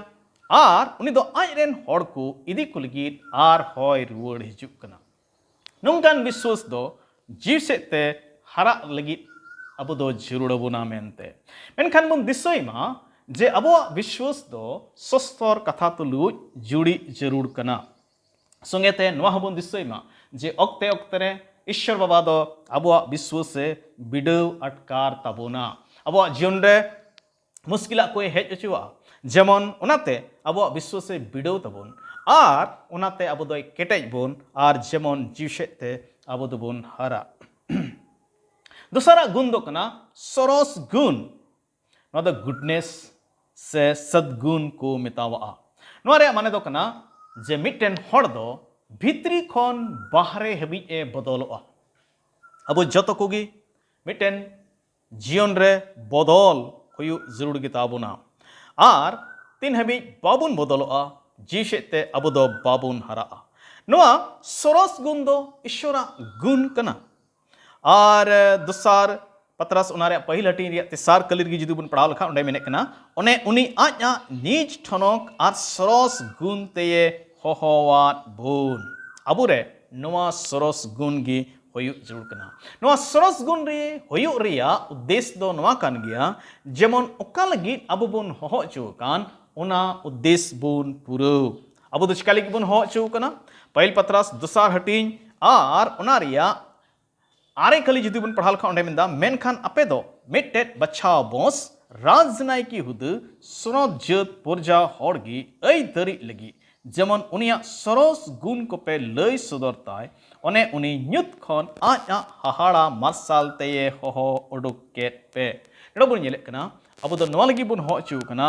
ᱟᱨ ᱩᱱᱤ ᱫᱚ ᱟᱡ ᱨᱮᱱ ᱦᱚᱲ ᱠᱚ ᱤᱫᱤ ᱠᱚ ᱞᱟᱹᱜᱤᱫ ᱟᱨ ᱦᱚᱸᱭ ᱨᱩᱣᱟᱹᱲ ᱦᱤᱡᱩᱜ ᱠᱟᱱᱟ᱾ ᱱᱚᱝᱠᱟᱱ ᱵᱤᱥᱣᱟᱹᱥ ᱫᱚ ᱡᱤᱣᱤ ᱥᱮᱫ ᱛᱮ ᱦᱟᱨᱟᱜ ᱞᱟᱹᱜᱤᱫ ᱟᱵᱚ ᱫᱚ ᱡᱟᱹᱨᱩᱲ ᱟᱵᱚᱱᱟ ᱢᱮᱱᱛᱮ᱾ ᱢᱮᱱᱠᱷᱟᱱ ᱵᱚᱱ ᱫᱤᱥᱟᱹᱭ ᱢᱟ ᱡᱮ ᱟᱵᱚᱣᱟᱜ ᱵᱤᱥᱣᱟᱹᱥ ᱫᱚ ᱥᱚᱥᱛᱚᱨ ᱠᱟᱛᱷᱟ ᱛᱩᱞᱩᱡ ᱡᱩᱲᱤ ᱡᱟᱹᱨᱩᱲ ᱠᱟᱱᱟ᱾ ᱥᱚᱸᱜᱮ ᱛᱮ ᱱᱚᱣᱟ ᱦᱚᱸᱵᱚᱱ ᱫᱤᱥᱟᱹᱭ ᱢᱟ ᱡᱮ ᱚᱠᱛᱮ ᱚᱠᱛᱮ ᱨᱮ ᱤᱥᱥᱚᱨ ᱵᱟᱵᱟ ᱫᱚ ᱟᱵᱚᱣᱟᱜ ᱵᱤᱥᱣᱟᱹᱥ ᱮ ᱵᱤᱰᱟᱹᱣ ᱟᱴᱠᱟᱨ ᱛᱟᱵᱚᱱᱟ᱾ ᱟᱵᱚᱣᱟᱜ ᱡᱤᱭᱚᱱ ᱨᱮ ᱢᱩᱥᱠᱤᱞᱟᱜ ᱠᱚᱭ ᱦᱮᱡ ᱦᱚᱪᱚᱣᱟᱜᱼᱟ, ᱡᱮᱢᱚᱱ ᱚᱱᱟᱛᱮ ᱟᱵᱚᱣᱟᱜ ᱵᱤᱥᱣᱟᱹᱥ ᱮ ᱵᱤᱰᱟᱹᱣ ᱛᱟᱵᱚᱱ, ᱟᱨ ᱚᱱᱟᱛᱮ ᱟᱵᱚ ᱫᱚᱭ ᱠᱮᱴᱮᱡ ᱵᱚᱱ, ᱟᱨ ᱡᱮᱢᱚᱱ ᱡᱤᱣᱤ ᱥᱮᱫ ᱛᱮ ᱟᱵᱚ ᱫᱚᱵᱚᱱ ᱦᱟᱨᱟ᱾ ᱫᱚᱥᱟᱨᱟᱜ ᱜᱩᱱ ᱫᱚ ᱠᱟᱱᱟ ᱥᱚᱨᱚᱥ ᱜᱩᱱ᱾ ᱱᱚᱣᱟ ᱫᱚ ᱜᱩᱰᱱᱮᱥ ᱥᱮ ᱥᱚᱫᱜᱩᱱ ᱠᱚ ᱢᱮᱛᱟᱣᱟᱜᱼᱟ᱾ ᱱᱚᱣᱟ ᱨᱮᱭᱟᱜ ᱢᱟᱱᱮ ᱫᱚ ᱠᱟᱱᱟ ᱡᱮ ᱢᱤᱫᱴᱮᱱ ᱦᱚᱲ ᱫᱚ ᱵᱷᱤᱛᱨᱤ ᱠᱷᱚᱱ ᱵᱟᱦᱨᱮ ᱦᱟᱹᱵᱤᱡ ᱮ ᱵᱚᱫᱚᱞᱚᱜᱼᱟ᱾ ᱟᱵᱚ ᱡᱚᱛᱚ ᱠᱚᱜᱮ ᱢᱤᱫᱴᱮᱱ ᱡᱤᱭᱚᱱ ᱨᱮ ᱵᱚᱫᱚᱞ ᱦᱩᱭᱩᱜ ᱡᱟᱹᱨᱩᱲ ᱜᱮᱛᱟ ᱵᱚᱱᱟ᱾ ᱟᱨ ᱛᱤᱱ ᱦᱟᱹᱵᱤᱡ ᱵᱟᱵᱚᱱ ᱵᱚᱫᱚᱞᱚᱜᱼᱟ, ᱡᱤᱣᱤ ᱥᱮᱫ ᱛᱮ ᱟᱵᱚ ᱫᱚ ᱵᱟᱵᱚᱱ ᱦᱟᱨᱟᱜᱼᱟ᱾ ᱱᱚᱣᱟ ᱥᱚᱨᱚᱥ ᱜᱩᱱ ᱫᱚ ᱤᱥᱥᱚᱨᱟᱜ ᱜᱩᱱ ᱠᱟᱱᱟ᱾ ᱟᱨ ᱫᱚᱥᱟᱨ ᱯᱟᱛᱨᱟᱥ ᱚᱱᱟ ᱨᱮᱭᱟᱜ ᱯᱟᱹᱦᱤᱞ ᱦᱟᱹᱴᱤᱧ ᱨᱮᱭᱟᱜ ᱛᱮᱥᱟᱨ ᱠᱟᱹᱞᱤ ᱨᱮᱜᱮ ᱡᱩᱫᱤ ᱵᱚᱱ ᱯᱟᱲᱦᱟᱣ ᱞᱮᱠᱷᱟᱱ, ᱚᱸᱰᱮ ᱢᱮᱱᱮᱫ ᱠᱟᱱᱟ, ᱚᱱᱮ ᱩᱱᱤ ᱟᱡ ᱟᱜ ᱱᱤᱡ ᱴᱷᱚᱱᱚᱠ ᱟᱨ ᱥᱚᱨᱚᱥ ᱜᱩᱱ ᱛᱮᱭᱮ ᱦᱚᱦᱚᱣᱟᱫ ᱵᱚᱱ᱾ ᱟᱵᱚᱨᱮ ᱱᱚᱣᱟ ᱥᱚᱨᱚᱥ ᱜᱩᱱ ᱜᱮ ᱦᱩᱭᱩᱜ ᱡᱟᱹᱨᱩᱲ ᱠᱟᱱᱟ᱾ ᱱᱚᱣᱟ ᱥᱚᱨᱚᱥ ᱜᱩᱱ ᱨᱮ ᱦᱩᱭᱩᱜ ᱨᱮᱭᱟᱜ ᱩᱫᱽᱫᱮᱥ ᱫᱚ ᱱᱚᱣᱟ ᱠᱟᱱ ᱜᱮᱭᱟ, ᱡᱮᱢᱚᱱ ᱚᱠᱟ ᱞᱟᱹᱜᱤᱫ ᱟᱵᱚ ᱵᱚᱱ ᱦᱚᱦᱚ ᱦᱚᱪᱚ ᱟᱠᱟᱱ, ᱚᱱᱟ ᱩᱫᱽᱫᱮᱥ ᱵᱚᱱ ᱯᱩᱨᱟᱹᱣ᱾ ᱟᱵᱚ ᱫᱚ ᱪᱤᱠᱟ ᱞᱟᱹᱜᱤᱫ ᱵᱚᱱ ᱦᱚᱦᱚ ᱦᱚᱪᱚ ᱟᱠᱟᱱᱟ? ᱯᱟᱹᱦᱤᱞ ᱯᱟᱛᱨᱟᱥ ᱫᱚᱥᱟᱨ ᱦᱟᱹᱴᱤᱧ ᱟᱨ ᱚᱱᱟ ᱨᱮᱭᱟᱜ ᱟᱨᱮ ᱠᱟᱹᱞᱤ ᱡᱩᱫᱤ ᱵᱚᱱ ᱯᱟᱲᱦᱟᱣ ᱞᱮᱠᱷᱟᱱ, ᱚᱸᱰᱮ ᱢᱮᱱᱫᱟ, ᱢᱮᱱᱠᱷᱟᱱ ᱟᱯᱮ ᱫᱚ ᱢᱤᱫᱴᱮᱡ ᱵᱟᱪᱷᱟᱣ ᱵᱚᱸᱥ, ᱨᱟᱡᱽᱱᱟᱭᱠᱤ ᱦᱩᱫᱟᱹ, ᱥᱚᱱᱚᱛ ᱡᱟᱹᱛ ᱯᱚᱨᱡᱟ ᱦᱚᱲ ᱜᱮ ᱟᱹᱭᱫᱟᱹᱨᱤᱡ ᱞᱟᱹᱜᱤᱫ, ᱡᱮᱢᱚᱱ ᱩᱱᱤᱭᱟᱜ ᱥᱚᱨᱚᱥ ᱜᱩᱱ ᱠᱚᱯᱮ ᱞᱟᱹᱭ ᱥᱚᱫᱚᱨ ᱛᱟᱭ, ᱚᱱᱮ ᱩᱱᱤ ᱧᱩᱛ ᱠᱷᱚᱱ ᱟᱡ ᱟᱜ ᱦᱟᱦᱟᱲᱟ ᱢᱟᱨᱥᱟᱞ ᱛᱮᱭᱮ ᱦᱚᱦᱚ ᱩᱰᱩᱠ ᱠᱮᱫ ᱯᱮ᱾ ᱱᱚᱰᱮ ᱵᱚᱱ ᱧᱮᱞᱮᱫ ᱠᱟᱱᱟ, ᱟᱵᱚ ᱫᱚ ᱱᱚᱣᱟ ᱞᱟᱹᱜᱤᱫ ᱵᱚᱱ ᱦᱚᱦᱚ ᱦᱚᱪᱚ ᱠᱟᱱᱟ,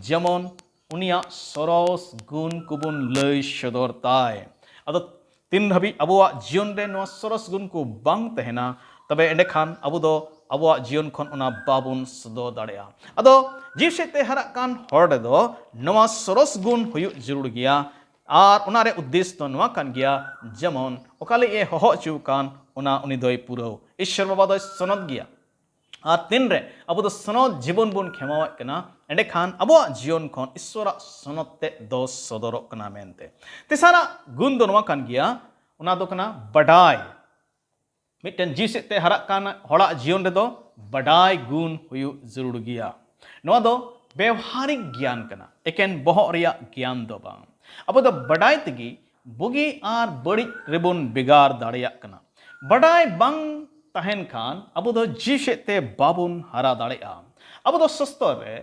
ᱡᱮᱢᱚᱱ ᱩᱱᱤᱭᱟᱜ ᱥᱚᱨᱚᱥ ᱜᱩᱱ ᱠᱚᱵᱚᱱ ᱞᱟᱹᱭ ᱥᱚᱫᱚᱨ ᱛᱟᱭ᱾ ᱟᱫᱚ ᱛᱤᱱ ᱫᱷᱟᱹᱵᱤᱡ ᱟᱵᱚᱣᱟᱜ ᱡᱤᱭᱚᱱ ᱨᱮ ᱱᱚᱣᱟ ᱥᱚᱨᱚᱥ ᱜᱩᱱ ᱠᱚ ᱵᱟᱝ ᱛᱟᱦᱮᱱᱟ, ᱛᱚᱵᱮ ᱮᱸᱰᱮᱠᱷᱟᱱ ᱟᱵᱚ ᱫᱚ ᱟᱵᱚᱣᱟᱜ ᱡᱤᱭᱚᱱ ᱠᱷᱚᱱ ᱚᱱᱟ ᱵᱟᱵᱚᱱ ᱥᱚᱫᱚᱨ ᱫᱟᱲᱮᱭᱟᱜᱼᱟ᱾ ᱟᱫᱚ ᱡᱤᱣᱤ ᱥᱮᱫ ᱛᱮ ᱦᱟᱨᱟᱜ ᱠᱟᱱ ᱦᱚᱲ ᱨᱮᱫᱚ ᱱᱚᱣᱟ ᱥᱚᱨᱚᱥ ᱜᱩᱱ ᱦᱩᱭᱩᱜ ᱡᱟᱹᱨᱩᱲ ᱜᱮᱭᱟ, ᱟᱨ ᱚᱱᱟ ᱨᱮ ᱩᱫᱽᱫᱮᱥ ᱫᱚ ᱱᱚᱣᱟ ᱠᱟᱱ ᱜᱮᱭᱟ, ᱡᱮᱢᱚᱱ ᱚᱠᱟ ᱞᱟᱹᱜᱤᱫ ᱮ ᱦᱚᱦᱚ ᱦᱚᱪᱚ ᱟᱠᱟᱱ, ᱚᱱᱟ ᱩᱱᱤ ᱫᱚᱭ ᱯᱩᱨᱟᱹᱣ᱾ ᱤᱥᱥᱚᱨ ᱵᱟᱵᱟ ᱫᱚᱭ ᱥᱚᱱᱚᱛ ᱜᱮᱭᱟ᱾ ᱟᱨ ᱛᱤᱱᱨᱮ ᱟᱵᱚ ᱫᱚ ᱥᱚᱱᱚᱛ ᱡᱤᱵᱚᱱ ᱵᱚᱱ ᱠᱷᱮᱢᱟᱣᱮᱫ ᱠᱟᱱᱟ, ᱮᱸᱰᱮᱠᱷᱟᱱ ᱟᱵᱚᱣᱟᱜ ᱡᱤᱭᱚᱱ ᱠᱷᱚᱱ ᱤᱥᱥᱚᱨᱟᱜ ᱥᱚᱱᱚᱛ ᱛᱮᱫ ᱫᱚ ᱥᱚᱫᱚᱨᱚᱜ ᱠᱟᱱᱟ ᱢᱮᱱᱛᱮ᱾ ᱛᱮᱥᱟᱨᱟᱜ ᱜᱩᱱ ᱫᱚ ᱱᱚᱣᱟ ᱠᱟᱱ ᱜᱮᱭᱟ, ᱚᱱᱟ ᱫᱚ ᱠᱟᱱᱟ ᱵᱟᱰᱟᱭ᱾ ᱢᱤᱫᱴᱮᱱ ᱡᱤᱣᱤ ᱥᱮᱫ ᱛᱮ ᱦᱟᱨᱟᱜ ᱠᱟᱱ ᱦᱚᱲᱟᱜ ᱡᱤᱭᱚᱱ ᱨᱮᱫᱚ ᱵᱟᱰᱟᱭ ᱜᱩᱱ ᱦᱩᱭᱩᱜ ᱡᱟᱹᱨᱩᱲ ᱜᱮᱭᱟ᱾ ᱱᱚᱣᱟ ᱫᱚ ᱵᱮᱣᱦᱟᱨᱤᱠ ᱜᱮᱭᱟᱱ ᱠᱟᱱᱟ, ᱮᱠᱮᱱ ᱵᱚᱦᱚᱜ ᱨᱮᱭᱟᱜ ᱜᱮᱭᱟᱱ ᱫᱚ ᱵᱟᱝ᱾ ᱟᱵᱚ ᱫᱚ ᱵᱟᱰᱟᱭ ᱛᱮᱜᱮ ᱵᱩᱜᱤ ᱟᱨ ᱵᱟᱹᱲᱤᱡ ᱨᱮᱵᱚᱱ ᱵᱷᱮᱜᱟᱨ ᱫᱟᱲᱮᱭᱟᱜ ᱠᱟᱱᱟ᱾ ᱵᱟᱰᱟᱭ ᱵᱟᱝ ᱛᱟᱦᱮᱱ ᱠᱷᱟᱱ ᱟᱵᱚ ᱫᱚ ᱡᱤᱣᱤ ᱥᱮᱫ ᱛᱮ ᱵᱟᱵᱚᱱ ᱦᱟᱨᱟ ᱫᱟᱲᱮᱭᱟᱜᱼᱟ᱾ ᱟᱵᱚ ᱫᱚ ᱥᱚᱥᱛᱚᱨ ᱨᱮ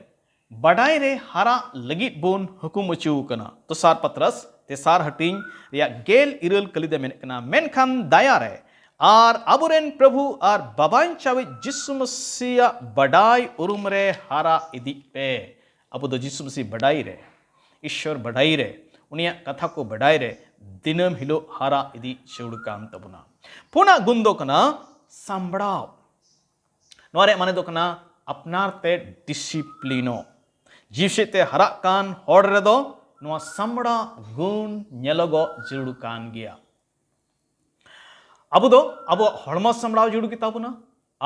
ᱵᱟᱰᱟᱭ ᱨᱮ ᱦᱟᱨᱟᱜ ᱞᱟᱹᱜᱤᱫ ᱵᱚᱱ ᱦᱩᱠᱩᱢ ᱦᱚᱪᱚ ᱠᱟᱱᱟ᱾ ᱫᱚᱥᱟᱨ ᱯᱟᱛᱨᱟᱥ ᱛᱮᱥᱟᱨ ᱦᱟᱹᱴᱤᱧ ᱨᱮᱭᱟᱜ ᱜᱮᱞ ᱤᱨᱟᱹᱞ ᱠᱟᱹᱞᱤ ᱫᱚ ᱢᱮᱱᱮᱫ ᱠᱟᱱᱟ, ᱢᱮᱱᱠᱷᱟᱱ ᱫᱟᱭᱟ ᱨᱮ ᱟᱨ ᱟᱵᱚᱨᱮᱱ ᱯᱨᱚᱵᱷᱩ ᱟᱨ ᱵᱟᱵᱟᱧᱪᱟᱣᱤᱡ ᱡᱤᱥᱩ ᱢᱟᱹᱥᱤᱭᱟᱜ ᱵᱟᱰᱟᱭ ᱩᱨᱩᱢ ᱨᱮ ᱦᱟᱨᱟ ᱤᱫᱤᱜ ᱯᱮ᱾ ᱟᱵᱚ ᱫᱚ ᱡᱤᱥᱩ ᱢᱟᱹᱥᱤ ᱵᱟᱰᱟᱭ ᱨᱮ, ᱤᱥᱥᱚᱨ ᱵᱟᱰᱟᱭ ᱨᱮ, ᱩᱱᱤᱭᱟᱜ ᱠᱟᱛᱷᱟ ᱠᱚ ᱵᱟᱰᱟᱭ ᱨᱮ ᱫᱤᱱᱟᱹᱢ ᱦᱤᱞᱳᱜ ᱦᱟᱨᱟ ᱤᱫᱤ ᱡᱟᱹᱨᱩᱲ ᱠᱟᱱ ᱛᱟᱵᱚᱱᱟ᱾ ᱯᱩᱱᱟᱜ ᱜᱩᱱ ᱫᱚ ᱠᱟᱱᱟ ᱥᱟᱢᱵᱲᱟᱣ᱾ ᱱᱚᱣᱟ ᱨᱮᱭᱟᱜ ᱢᱟᱱᱮ ᱫᱚ ᱠᱟᱱᱟ ᱟᱯᱱᱟᱨ ᱛᱮ ᱰᱤᱥᱤᱯᱞᱤᱱᱚᱜ᱾ ᱡᱤᱣᱤ ᱥᱮᱫ ᱛᱮ ᱦᱟᱨᱟᱜ ᱠᱟᱱ ᱦᱚᱲ ᱨᱮᱫᱚ ᱱᱚᱣᱟ ᱥᱟᱢᱵᱲᱟᱣ ᱜᱩᱱ ᱧᱮᱞᱚᱜᱚᱜ ᱡᱟᱹᱨᱩᱲ ᱠᱟᱱ ᱜᱮᱭᱟ᱾ ᱟᱵᱚ ᱫᱚ ᱟᱵᱚᱣᱟᱜ ᱦᱚᱲᱢᱚ ᱥᱟᱢᱵᱲᱟᱣ ᱡᱟᱹᱨᱩᱲ ᱜᱮᱛᱟ ᱵᱚᱱᱟ,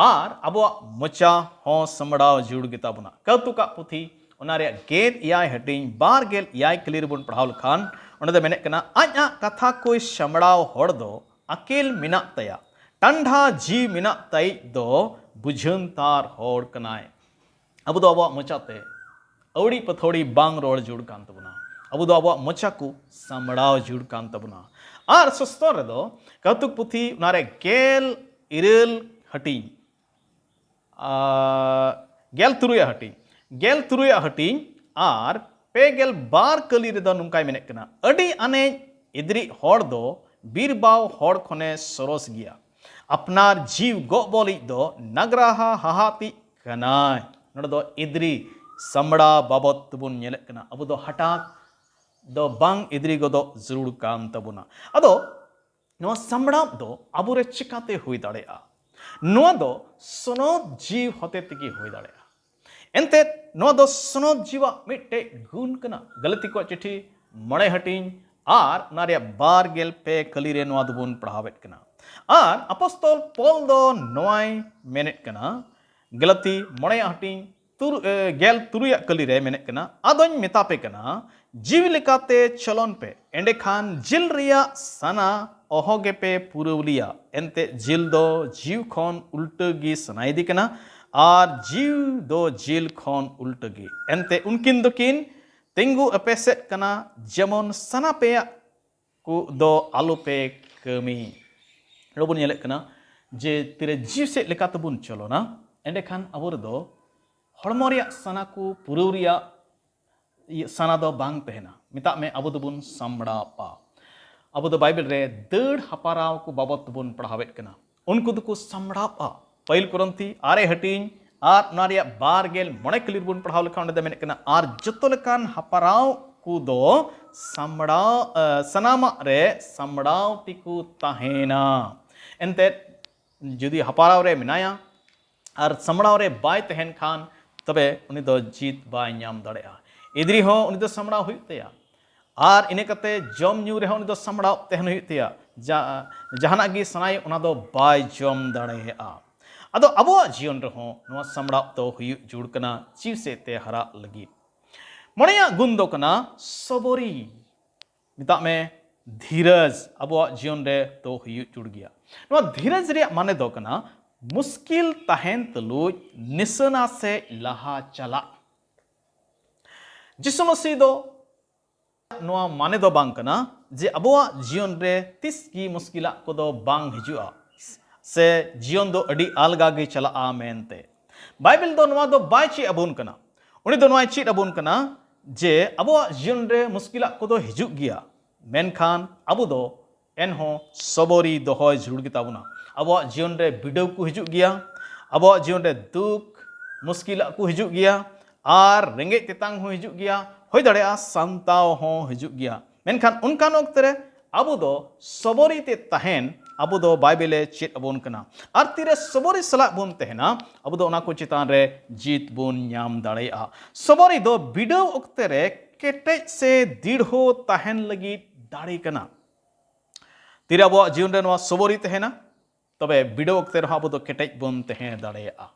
ᱟᱨ ᱟᱵᱚᱣᱟᱜ ᱢᱚᱪᱟ ᱦᱚᱸ ᱥᱟᱢᱵᱲᱟᱣ ᱡᱩᱲ ᱜᱮᱛᱟ ᱵᱚᱱᱟ᱾ ᱠᱟᱹᱣᱛᱩᱠᱟᱜ ᱯᱩᱛᱷᱤ, ᱚᱱᱟ ᱨᱮᱭᱟᱜ ᱜᱮᱞ ᱮᱭᱟᱭ ᱦᱟᱹᱴᱤᱧ ᱵᱟᱨ ᱜᱮᱞ ᱮᱭᱟᱭ ᱠᱟᱹᱞᱤ ᱨᱮᱵᱚᱱ ᱯᱟᱲᱦᱟᱣ ᱞᱮᱠᱷᱟᱱ, ᱚᱸᱰᱮ ᱫᱚ ᱢᱮᱱᱮᱫ ᱠᱟᱱᱟ, ᱟᱡ ᱟᱜ ᱠᱟᱛᱷᱟ ᱠᱚᱭ ᱥᱟᱢᱵᱲᱟᱣ ᱦᱚᱲ ᱫᱚ ᱟᱹᱠᱤᱞ ᱢᱮᱱᱟᱜ ᱛᱟᱭᱟ, ᱴᱟᱱᱰᱷᱟ ᱡᱤᱣᱤ ᱢᱮᱱᱟᱜ ᱛᱟᱭᱤᱡ ᱫᱚ ᱵᱩᱡᱷᱟᱹᱱᱛᱟᱨ ᱦᱚᱲ ᱠᱟᱱᱟᱭ᱾ ᱟᱵᱚ ᱫᱚ ᱟᱵᱚᱣᱟᱜ ᱢᱚᱪᱟᱛᱮ ᱟᱹᱣᱲᱤ ᱯᱟᱹᱛᱷᱟᱹᱣᱲᱤ ᱵᱟᱝ ᱨᱚᱲ ᱡᱩᱲ ᱠᱟᱱ ᱛᱟᱵᱚᱱᱟ᱾ ᱟᱵᱚ ᱫᱚ ᱟᱵᱚᱣᱟᱜ ᱢᱚᱪᱟ ᱠᱚ ᱥᱟᱢᱵᱲᱟᱣ ᱡᱩᱲ ᱠᱟᱱ ᱛᱟᱵᱚᱱᱟ᱾ ᱟᱨ ᱥᱚᱥᱛᱚᱨ ᱨᱮᱫᱚ ᱠᱟᱹᱣᱛᱩᱠ ᱯᱩᱛᱷᱤ, ᱚᱱᱟᱨᱮ ᱜᱮᱞ ᱤᱨᱟᱹᱞ ᱦᱟᱹᱴᱤᱧ, ᱟᱨ ᱜᱮᱞ ᱛᱩᱨᱩᱭᱟᱜ ᱦᱟᱹᱴᱤᱧ, ᱜᱮᱞ ᱛᱩᱨᱩᱭᱟᱜ ᱦᱟᱹᱴᱤᱧ ᱟᱨ ᱯᱮ ᱜᱮᱞ ᱵᱟᱨ ᱠᱟᱹᱞᱤ ᱨᱮᱫᱚ ᱱᱚᱝᱠᱟᱭ ᱢᱮᱱᱮᱫ ᱠᱟᱱᱟ, ᱟᱹᱰᱤ ᱟᱱᱮᱡ ᱤᱫᱨᱤᱡ ᱦᱚᱲ ᱫᱚ ᱵᱤᱨᱵᱟᱣ ᱦᱚᱲ ᱠᱷᱚᱱᱮ ᱥᱚᱨᱚᱥ ᱜᱮᱭᱟ᱾ ᱟᱯᱱᱟᱨ ᱡᱤᱣ ᱜᱚᱜ ᱵᱚᱞᱤᱡ ᱫᱚ ᱱᱟᱜᱽᱨᱟᱦᱟ ᱦᱟᱦᱟᱛᱤᱡ ᱠᱟᱱᱟᱭ᱾ ᱱᱚᱰᱮ ᱫᱚ ᱤᱫᱨᱤ ᱥᱟᱢᱵᱲᱟ ᱵᱟᱵᱚᱛ ᱛᱮᱵᱚᱱ ᱧᱮᱞᱮᱫ ᱠᱟᱱᱟ᱾ ᱟᱵᱚ ᱫᱚ ᱦᱟᱴᱟᱜ ᱫᱚ ᱵᱟᱝ ᱤᱫᱨᱤ ᱜᱚᱫᱚᱜ ᱡᱟᱹᱨᱩᱲ ᱠᱟᱱ ᱛᱟᱵᱚᱱᱟ᱾ ᱟᱫᱚ ᱱᱚᱣᱟ ᱥᱟᱢᱵᱲᱟᱣ ᱫᱚ ᱟᱵᱚᱨᱮ ᱪᱤᱠᱟᱛᱮ ᱦᱩᱭ ᱫᱟᱲᱮᱭᱟᱜᱼᱟ? ᱱᱚᱣᱟ ᱫᱚ ᱥᱚᱱᱚᱛ ᱡᱤᱣ ᱦᱚᱛᱮ ᱛᱮᱜᱮ ᱦᱩᱭ ᱫᱟᱲᱮᱭᱟᱜᱼᱟ᱾ ᱮᱱᱛᱮᱫ ᱱᱚᱣᱟ ᱫᱚ ᱥᱚᱱᱚᱛ ᱡᱤᱣᱟᱜ ᱢᱤᱫᱴᱮᱡ ᱜᱩᱱ ᱠᱟᱱᱟ᱾ ᱜᱟᱹᱞᱟᱹᱛᱤ ᱠᱚᱣᱟᱜ ᱪᱤᱴᱷᱤ ᱢᱚᱬᱮ ᱦᱟᱹᱴᱤᱧ ᱟᱨ ᱚᱱᱟ ᱨᱮᱭᱟᱜ ᱵᱟᱨ ᱜᱮᱞ ᱯᱮ ᱠᱟᱹᱞᱤ ᱨᱮ ᱱᱚᱣᱟ ᱫᱚᱵᱚᱱ ᱯᱟᱲᱦᱟᱣᱮᱫ ᱠᱟᱱᱟ᱾ ᱟᱨ ᱟᱯᱚᱥᱛᱚᱞ ᱯᱚᱞ ᱫᱚ ᱱᱚᱣᱟᱭ ᱢᱮᱱᱮᱫ ᱠᱟᱱᱟ, ᱜᱟᱹᱞᱟᱹᱛᱤ ᱢᱚᱬᱮᱭᱟᱜ ᱦᱟᱹᱴᱤᱧ ᱛᱩᱨ-, ᱮ, ᱜᱮᱞ ᱛᱩᱨᱩᱭᱟᱜ ᱠᱟᱹᱞᱤ ᱨᱮ ᱢᱮᱱᱮᱫ ᱠᱟᱱᱟ, ᱟᱫᱚᱧ ᱢᱮᱛᱟ ᱯᱮ ᱠᱟᱱᱟ, ᱡᱤᱣᱤ ᱞᱮᱠᱟᱛᱮ ᱪᱚᱞᱚᱱ ᱯᱮ, ᱮᱸᱰᱮᱠᱷᱟᱱ ᱡᱤᱞ ᱨᱮᱭᱟᱜ ᱥᱟᱱᱟ ᱚᱦᱚ ᱜᱮᱯᱮ ᱯᱩᱨᱟᱹᱣ ᱞᱮᱭᱟ᱾ ᱮᱱᱛᱮ ᱡᱤᱞ ᱫᱚ ᱡᱤᱣᱤ ᱠᱷᱚᱱ ᱩᱞᱴᱟᱹ ᱜᱮ ᱥᱟᱱᱟᱭᱮᱫᱮ ᱠᱟᱱᱟ, ᱟᱨ ᱡᱤᱣᱤ ᱫᱚ ᱡᱤᱞ ᱠᱷᱚᱱ ᱩᱞᱴᱟᱹ ᱜᱮ᱾ ᱮᱱᱛᱮ ᱩᱱᱠᱤᱱ ᱫᱚᱠᱤᱱ ᱛᱤᱸᱜᱩ ᱮᱯᱮᱥᱮᱫ ᱠᱟᱱᱟ, ᱡᱮᱢᱚᱱ ᱥᱟᱱᱟ ᱯᱮᱭᱟᱜ ᱠᱚ ᱫᱚ ᱟᱞᱚᱯᱮ ᱠᱟᱹᱢᱤ᱾ ᱱᱚᱰᱮ ᱵᱚᱱ ᱧᱮᱞᱮᱫ ᱠᱟᱱᱟ ᱡᱮ ᱛᱤᱨᱮ ᱡᱤᱣᱤ ᱥᱮᱫ ᱞᱮᱠᱟ ᱛᱮᱵᱚᱱ ᱪᱚᱞᱚᱱᱟ, ᱮᱸᱰᱮᱠᱷᱟᱱ ᱟᱵᱚ ᱨᱮᱫᱚ ᱦᱚᱲᱢᱚ ᱨᱮᱭᱟᱜ ᱥᱟᱱᱟ ᱠᱚ ᱯᱩᱨᱟᱹᱣ ᱨᱮᱭᱟᱜ ᱤᱭᱟᱹ ᱥᱟᱱᱟ ᱫᱚ ᱵᱟᱝ ᱛᱟᱦᱮᱱᱟ᱾ ᱢᱮᱛᱟᱜ ᱢᱮ, ᱟᱵᱚ ᱫᱚᱵᱚᱱ ᱥᱟᱢᱵᱲᱟᱣᱚᱜᱼᱟ᱾ ᱟᱵᱚ ᱫᱚ ᱵᱟᱭᱵᱮᱞ ᱨᱮ ᱫᱟᱹᱲ ᱦᱟᱯᱟᱨᱟᱣ ᱠᱚ ᱵᱟᱵᱚᱛ ᱛᱮᱵᱚᱱ ᱯᱟᱲᱦᱟᱣᱮᱫ ᱠᱟᱱᱟ᱾ ᱩᱱᱠᱩ ᱫᱚᱠᱚ ᱥᱟᱢᱵᱲᱟᱣᱚᱜᱼᱟ᱾ ᱯᱟᱹᱭᱤᱞ ᱠᱚᱨᱚᱱᱛᱷᱤ ᱟᱨᱮ ᱦᱟᱹᱴᱤᱧ ᱟᱨ ᱚᱱᱟ ᱨᱮᱭᱟᱜ ᱵᱟᱨ ᱜᱮᱞ ᱢᱚᱬᱮ ᱠᱟᱹᱞᱤ ᱨᱮᱵᱚᱱ ᱯᱟᱲᱦᱟᱣ ᱞᱮᱠᱷᱟᱱ, ᱚᱸᱰᱮ ᱫᱚ ᱢᱮᱱᱮᱫ ᱠᱟᱱᱟ, ᱟᱨ ᱡᱚᱛᱚ ᱞᱮᱠᱟᱱ ᱦᱟᱯᱟᱨᱟᱣ ᱠᱚᱫᱚ ᱥᱟᱢᱵᱲᱟᱣ, ᱮ, ᱥᱟᱱᱟᱢᱟᱜ ᱨᱮ ᱥᱟᱢᱵᱲᱟᱣ ᱛᱮᱠᱚ ᱛᱟᱦᱮᱱᱟ᱾ ᱮᱱᱛᱮᱫ, ᱡᱩᱫᱤ ᱦᱟᱯᱟᱨᱟᱣ ᱨᱮ ᱢᱮᱱᱟᱭᱟ ᱟᱨ ᱥᱟᱢᱵᱲᱟᱣ ᱨᱮ ᱵᱟᱭ ᱛᱟᱦᱮᱱ ᱠᱷᱟᱱ, ᱛᱚᱵᱮ ᱩᱱᱤ ᱫᱚ ᱡᱤᱛ ᱵᱟᱭ ᱧᱟᱢ ᱫᱟᱲᱮᱭᱟᱜᱼᱟ᱾ ᱤᱫᱨᱤ ᱦᱚᱸ ᱩᱱᱤ ᱫᱚ ᱥᱟᱢᱵᱲᱟᱣ ᱦᱩᱭᱩᱜ ᱛᱟᱭᱟ᱾ ᱟᱨ ᱤᱱᱟᱹ ᱠᱟᱛᱮ ᱡᱚᱢ ᱧᱩ ᱨᱮᱦᱚᱸ ᱩᱱᱤ ᱫᱚ ᱥᱟᱢᱵᱲᱟᱣ ᱛᱟᱦᱮᱱ ᱦᱩᱭᱩᱜ ᱛᱟᱭᱟ᱾ ᱡᱟ-, ᱡᱟᱦᱟᱱᱟᱜ ᱜᱮ ᱥᱟᱱᱟᱭᱮ, ᱚᱱᱟ ᱫᱚ ᱵᱟᱭ ᱡᱚᱢ ᱫᱟᱲᱮᱭᱟᱜᱼᱟ᱾ ᱟᱫᱚ ᱟᱵᱚᱣᱟᱜ ᱡᱤᱭᱚᱱ ᱨᱮᱦᱚᱸ ᱱᱚᱣᱟ ᱥᱟᱢᱵᱲᱟᱣ ᱫᱚ ᱦᱩᱭᱩᱜ ᱡᱩᱲ ᱠᱟᱱᱟ ᱡᱤᱣᱤ ᱥᱮᱫ ᱛᱮ ᱦᱟᱨᱟᱜ ᱞᱟᱹᱜᱤᱫ᱾ ᱢᱚᱬᱮᱭᱟᱜ ᱜᱩᱱ ᱫᱚ ᱠᱟᱱᱟ ᱥᱚᱵᱚᱨᱤ, ᱢᱮᱛᱟᱜ ᱢᱮ ᱫᱷᱤᱨᱟᱡᱽ᱾ ᱟᱵᱚᱣᱟᱜ ᱡᱤᱭᱚᱱ ᱨᱮ ᱫᱚ ᱦᱩᱭᱩᱜ ᱡᱩᱲ ᱜᱮᱭᱟ᱾ ᱱᱚᱣᱟ ᱫᱷᱤᱨᱟᱡᱽ ᱨᱮᱭᱟᱜ ᱢᱟᱱᱮ ᱫᱚ ᱠᱟᱱᱟ ᱢᱩᱥᱠᱤᱞ ᱛᱟᱦᱮᱱ ᱛᱩᱞᱩᱡ ᱱᱤᱥᱟᱹᱱᱟ ᱥᱮᱫ ᱞᱟᱦᱟ ᱪᱟᱞᱟᱜ᱾ ᱡᱤᱥᱩ ᱢᱟᱹᱥᱤ ᱫᱚ ᱱᱚᱣᱟ ᱢᱟᱱᱮ ᱫᱚ ᱵᱟᱝ ᱠᱟᱱᱟ ᱡᱮ ᱟᱵᱚᱣᱟᱜ ᱡᱤᱭᱚᱱ ᱨᱮ ᱛᱤᱥ ᱜᱮ ᱢᱩᱥᱠᱤᱞᱟᱜ ᱠᱚᱫᱚ ᱵᱟᱝ ᱦᱤᱡᱩᱜᱼᱟ ᱥᱮ ᱡᱤᱭᱚᱱ ᱫᱚ ᱟᱹᱰᱤ ᱟᱞᱜᱟ ᱜᱮ ᱪᱟᱞᱟᱜᱼᱟ ᱢᱮᱱᱛᱮ᱾ ᱵᱟᱭᱵᱮᱞ ᱫᱚ ᱱᱚᱣᱟ ᱫᱚ ᱵᱟᱭ ᱪᱮᱫ ᱟᱵᱚᱱ ᱠᱟᱱᱟ᱾ ᱩᱱᱤ ᱫᱚ ᱱᱚᱣᱟᱭ ᱪᱮᱫ ᱟᱵᱚᱱ ᱠᱟᱱᱟ ᱡᱮ ᱟᱵᱚᱣᱟᱜ ᱡᱤᱭᱚᱱ ᱨᱮ ᱢᱩᱥᱠᱤᱞᱟᱜ ᱠᱚᱫᱚ ᱦᱤᱡᱩᱜ ᱜᱮᱭᱟ, ᱢᱮᱱᱠᱷᱟᱱ ᱟᱵᱚ ᱫᱚ ᱮᱱᱦᱚᱸ ᱥᱚᱵᱚᱨᱤ ᱫᱚᱦᱚᱭ ᱡᱟᱹᱨᱩᱲ ᱜᱮᱛᱟ ᱵᱚᱱᱟ᱾ ᱟᱵᱚᱣᱟᱜ ᱡᱤᱭᱚᱱ ᱨᱮ ᱵᱤᱰᱟᱹᱣ ᱠᱚ ᱦᱤᱡᱩᱜ ᱜᱮᱭᱟ, ᱟᱵᱚᱣᱟᱜ ᱡᱤᱭᱚᱱ ᱨᱮ ᱫᱩᱠ ᱢᱩᱥᱠᱤᱞᱟᱜ ᱠᱚ ᱦᱤᱡᱩᱜ ᱜᱮᱭᱟ, ᱟᱨ ᱨᱮᱸᱜᱮᱡ ᱛᱮᱛᱟᱝ ᱦᱚᱸ ᱦᱤᱡᱩᱜ ᱜᱮᱭᱟ, ᱦᱩᱭ ᱫᱟᱲᱮᱭᱟᱜᱼᱟ ᱥᱟᱱᱛᱟᱣ ᱦᱚᱸ ᱦᱤᱡᱩᱜ ᱜᱮᱭᱟ᱾ ᱢᱮᱱᱠᱷᱟᱱ ᱚᱱᱠᱟᱱ ᱚᱠᱛᱮ ᱨᱮ ᱟᱵᱚ ᱫᱚ ᱥᱚᱵᱚᱨᱤ ᱛᱮ ᱛᱟᱦᱮᱱ ᱟᱵᱚ ᱫᱚ ᱵᱟᱭᱵᱮᱞᱮ ᱪᱮᱫ ᱟᱵᱚᱱ ᱠᱟᱱᱟ᱾ ᱟᱨ ᱛᱤᱨᱮ ᱥᱚᱵᱚᱨᱤ ᱥᱟᱞᱟᱜ ᱵᱚᱱ ᱛᱟᱦᱮᱱᱟ, ᱟᱵᱚ ᱫᱚ ᱚᱱᱟ ᱠᱚ ᱪᱮᱛᱟᱱ ᱨᱮ ᱡᱤᱛ ᱵᱚᱱ ᱧᱟᱢ ᱫᱟᱲᱮᱭᱟᱜᱼᱟ᱾ ᱥᱚᱵᱚᱨᱤ ᱫᱚ ᱵᱤᱰᱟᱹᱣ ᱚᱠᱛᱮ ᱨᱮ ᱠᱮᱴᱮᱡ ᱥᱮ ᱫᱤᱲᱦᱚ ᱛᱟᱦᱮᱱ ᱞᱟᱹᱜᱤᱫ ᱫᱟᱲᱮ ᱠᱟᱱᱟ᱾ ᱛᱤᱨᱮ ᱟᱵᱚᱣᱟᱜ ᱡᱤᱭᱚᱱ ᱨᱮ ᱱᱚᱣᱟ ᱥᱚᱵᱚᱨᱤ ᱛᱟᱦᱮᱱᱟ, ᱛᱚᱵᱮ ᱵᱤᱰᱟᱹᱣ ᱚᱠᱛᱮ ᱨᱮᱦᱚᱸ ᱟᱵᱚ ᱫᱚ ᱠᱮᱴᱮᱡ ᱵᱚᱱ ᱛᱟᱦᱮᱸ ᱫᱟᱲᱮᱭᱟᱜᱼᱟ᱾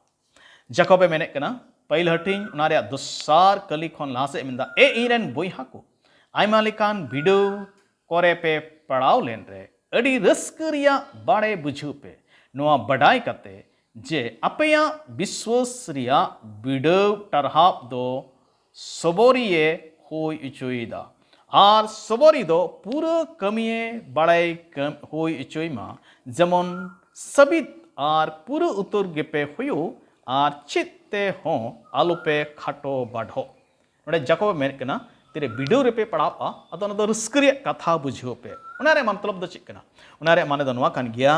ᱡᱟᱠᱚᱵᱮ ᱢᱮᱱᱮᱫ ᱠᱟᱱᱟ, ᱯᱟᱹᱦᱤᱞ ᱦᱟᱹᱴᱤᱧ, ᱚᱱᱟ ᱨᱮᱭᱟᱜ ᱫᱚᱥᱟᱨ ᱠᱟᱹᱞᱤ ᱠᱷᱚᱱ ᱞᱟᱦᱟ ᱥᱮᱫ ᱢᱮᱱᱫᱟ, ᱮ ᱤᱧ ᱨᱮᱱ ᱵᱚᱭᱦᱟ ᱠᱚ, ᱟᱭᱢᱟ ᱞᱮᱠᱟᱱ ᱵᱤᱰᱟᱹᱣ ᱠᱚᱨᱮ ᱯᱮ ᱯᱟᱲᱟᱣ ᱞᱮᱱ ᱨᱮ ᱟᱹᱰᱤ ᱨᱟᱹᱥᱠᱟᱹ ᱨᱮᱭᱟᱜ ᱵᱟᱲᱮ ᱵᱩᱡᱷᱟᱹᱣ ᱯᱮ, ᱱᱚᱣᱟ ᱵᱟᱰᱟᱭ ᱠᱟᱛᱮ ᱡᱮ ᱟᱯᱮᱭᱟᱜ ᱵᱤᱥᱣᱟᱹᱥ ᱨᱮᱭᱟᱜ ᱵᱤᱰᱟᱹᱣ ᱴᱟᱨᱦᱟᱵ ᱫᱚ ᱥᱚᱵᱚᱨᱤᱭᱮ ᱦᱩᱭ ᱚᱪᱚᱭᱮᱫᱟ᱾ ᱟᱨ ᱥᱚᱵᱚᱨᱤ ᱫᱚ ᱯᱩᱨᱟᱹ ᱠᱟᱹᱢᱤᱭᱮ ᱵᱟᱲᱟᱭ ᱠᱟᱹᱢ-, ᱦᱩᱭ ᱚᱪᱚᱭ ᱢᱟ, ᱡᱮᱢᱚᱱ ᱥᱟᱹᱵᱤᱛ ᱟᱨ ᱯᱩᱨᱟᱹ ᱩᱛᱟᱹᱨ ᱜᱮᱯᱮ ᱦᱩᱭᱩᱜ, ᱟᱨ ᱪᱮᱫ ᱛᱮᱦᱚᱸ ᱟᱞᱚᱯᱮ ᱠᱷᱟᱴᱚ ᱵᱟᱰᱷᱚᱜ᱾ ᱱᱚᱰᱮ ᱡᱟᱠᱚᱵᱮ ᱢᱮᱱᱮᱫ ᱠᱟᱱᱟ, ᱛᱤᱨᱮ ᱵᱤᱰᱟᱹᱣ ᱨᱮᱯᱮ ᱯᱟᱲᱟᱣᱜᱼᱟ, ᱟᱫᱚ ᱚᱱᱟ ᱫᱚ ᱨᱟᱹᱥᱠᱟᱹ ᱨᱮᱭᱟᱜ ᱠᱟᱛᱷᱟ ᱵᱩᱡᱷᱟᱹᱣ ᱯᱮ᱾ ᱚᱱᱟ ᱨᱮᱭᱟᱜ ᱢᱚᱛᱞᱚᱵ ᱫᱚ ᱪᱮᱫ ᱠᱟᱱᱟ? ᱚᱱᱟ ᱨᱮᱭᱟᱜ ᱢᱟᱱᱮ ᱫᱚ ᱱᱚᱣᱟ ᱠᱟᱱ ᱜᱮᱭᱟ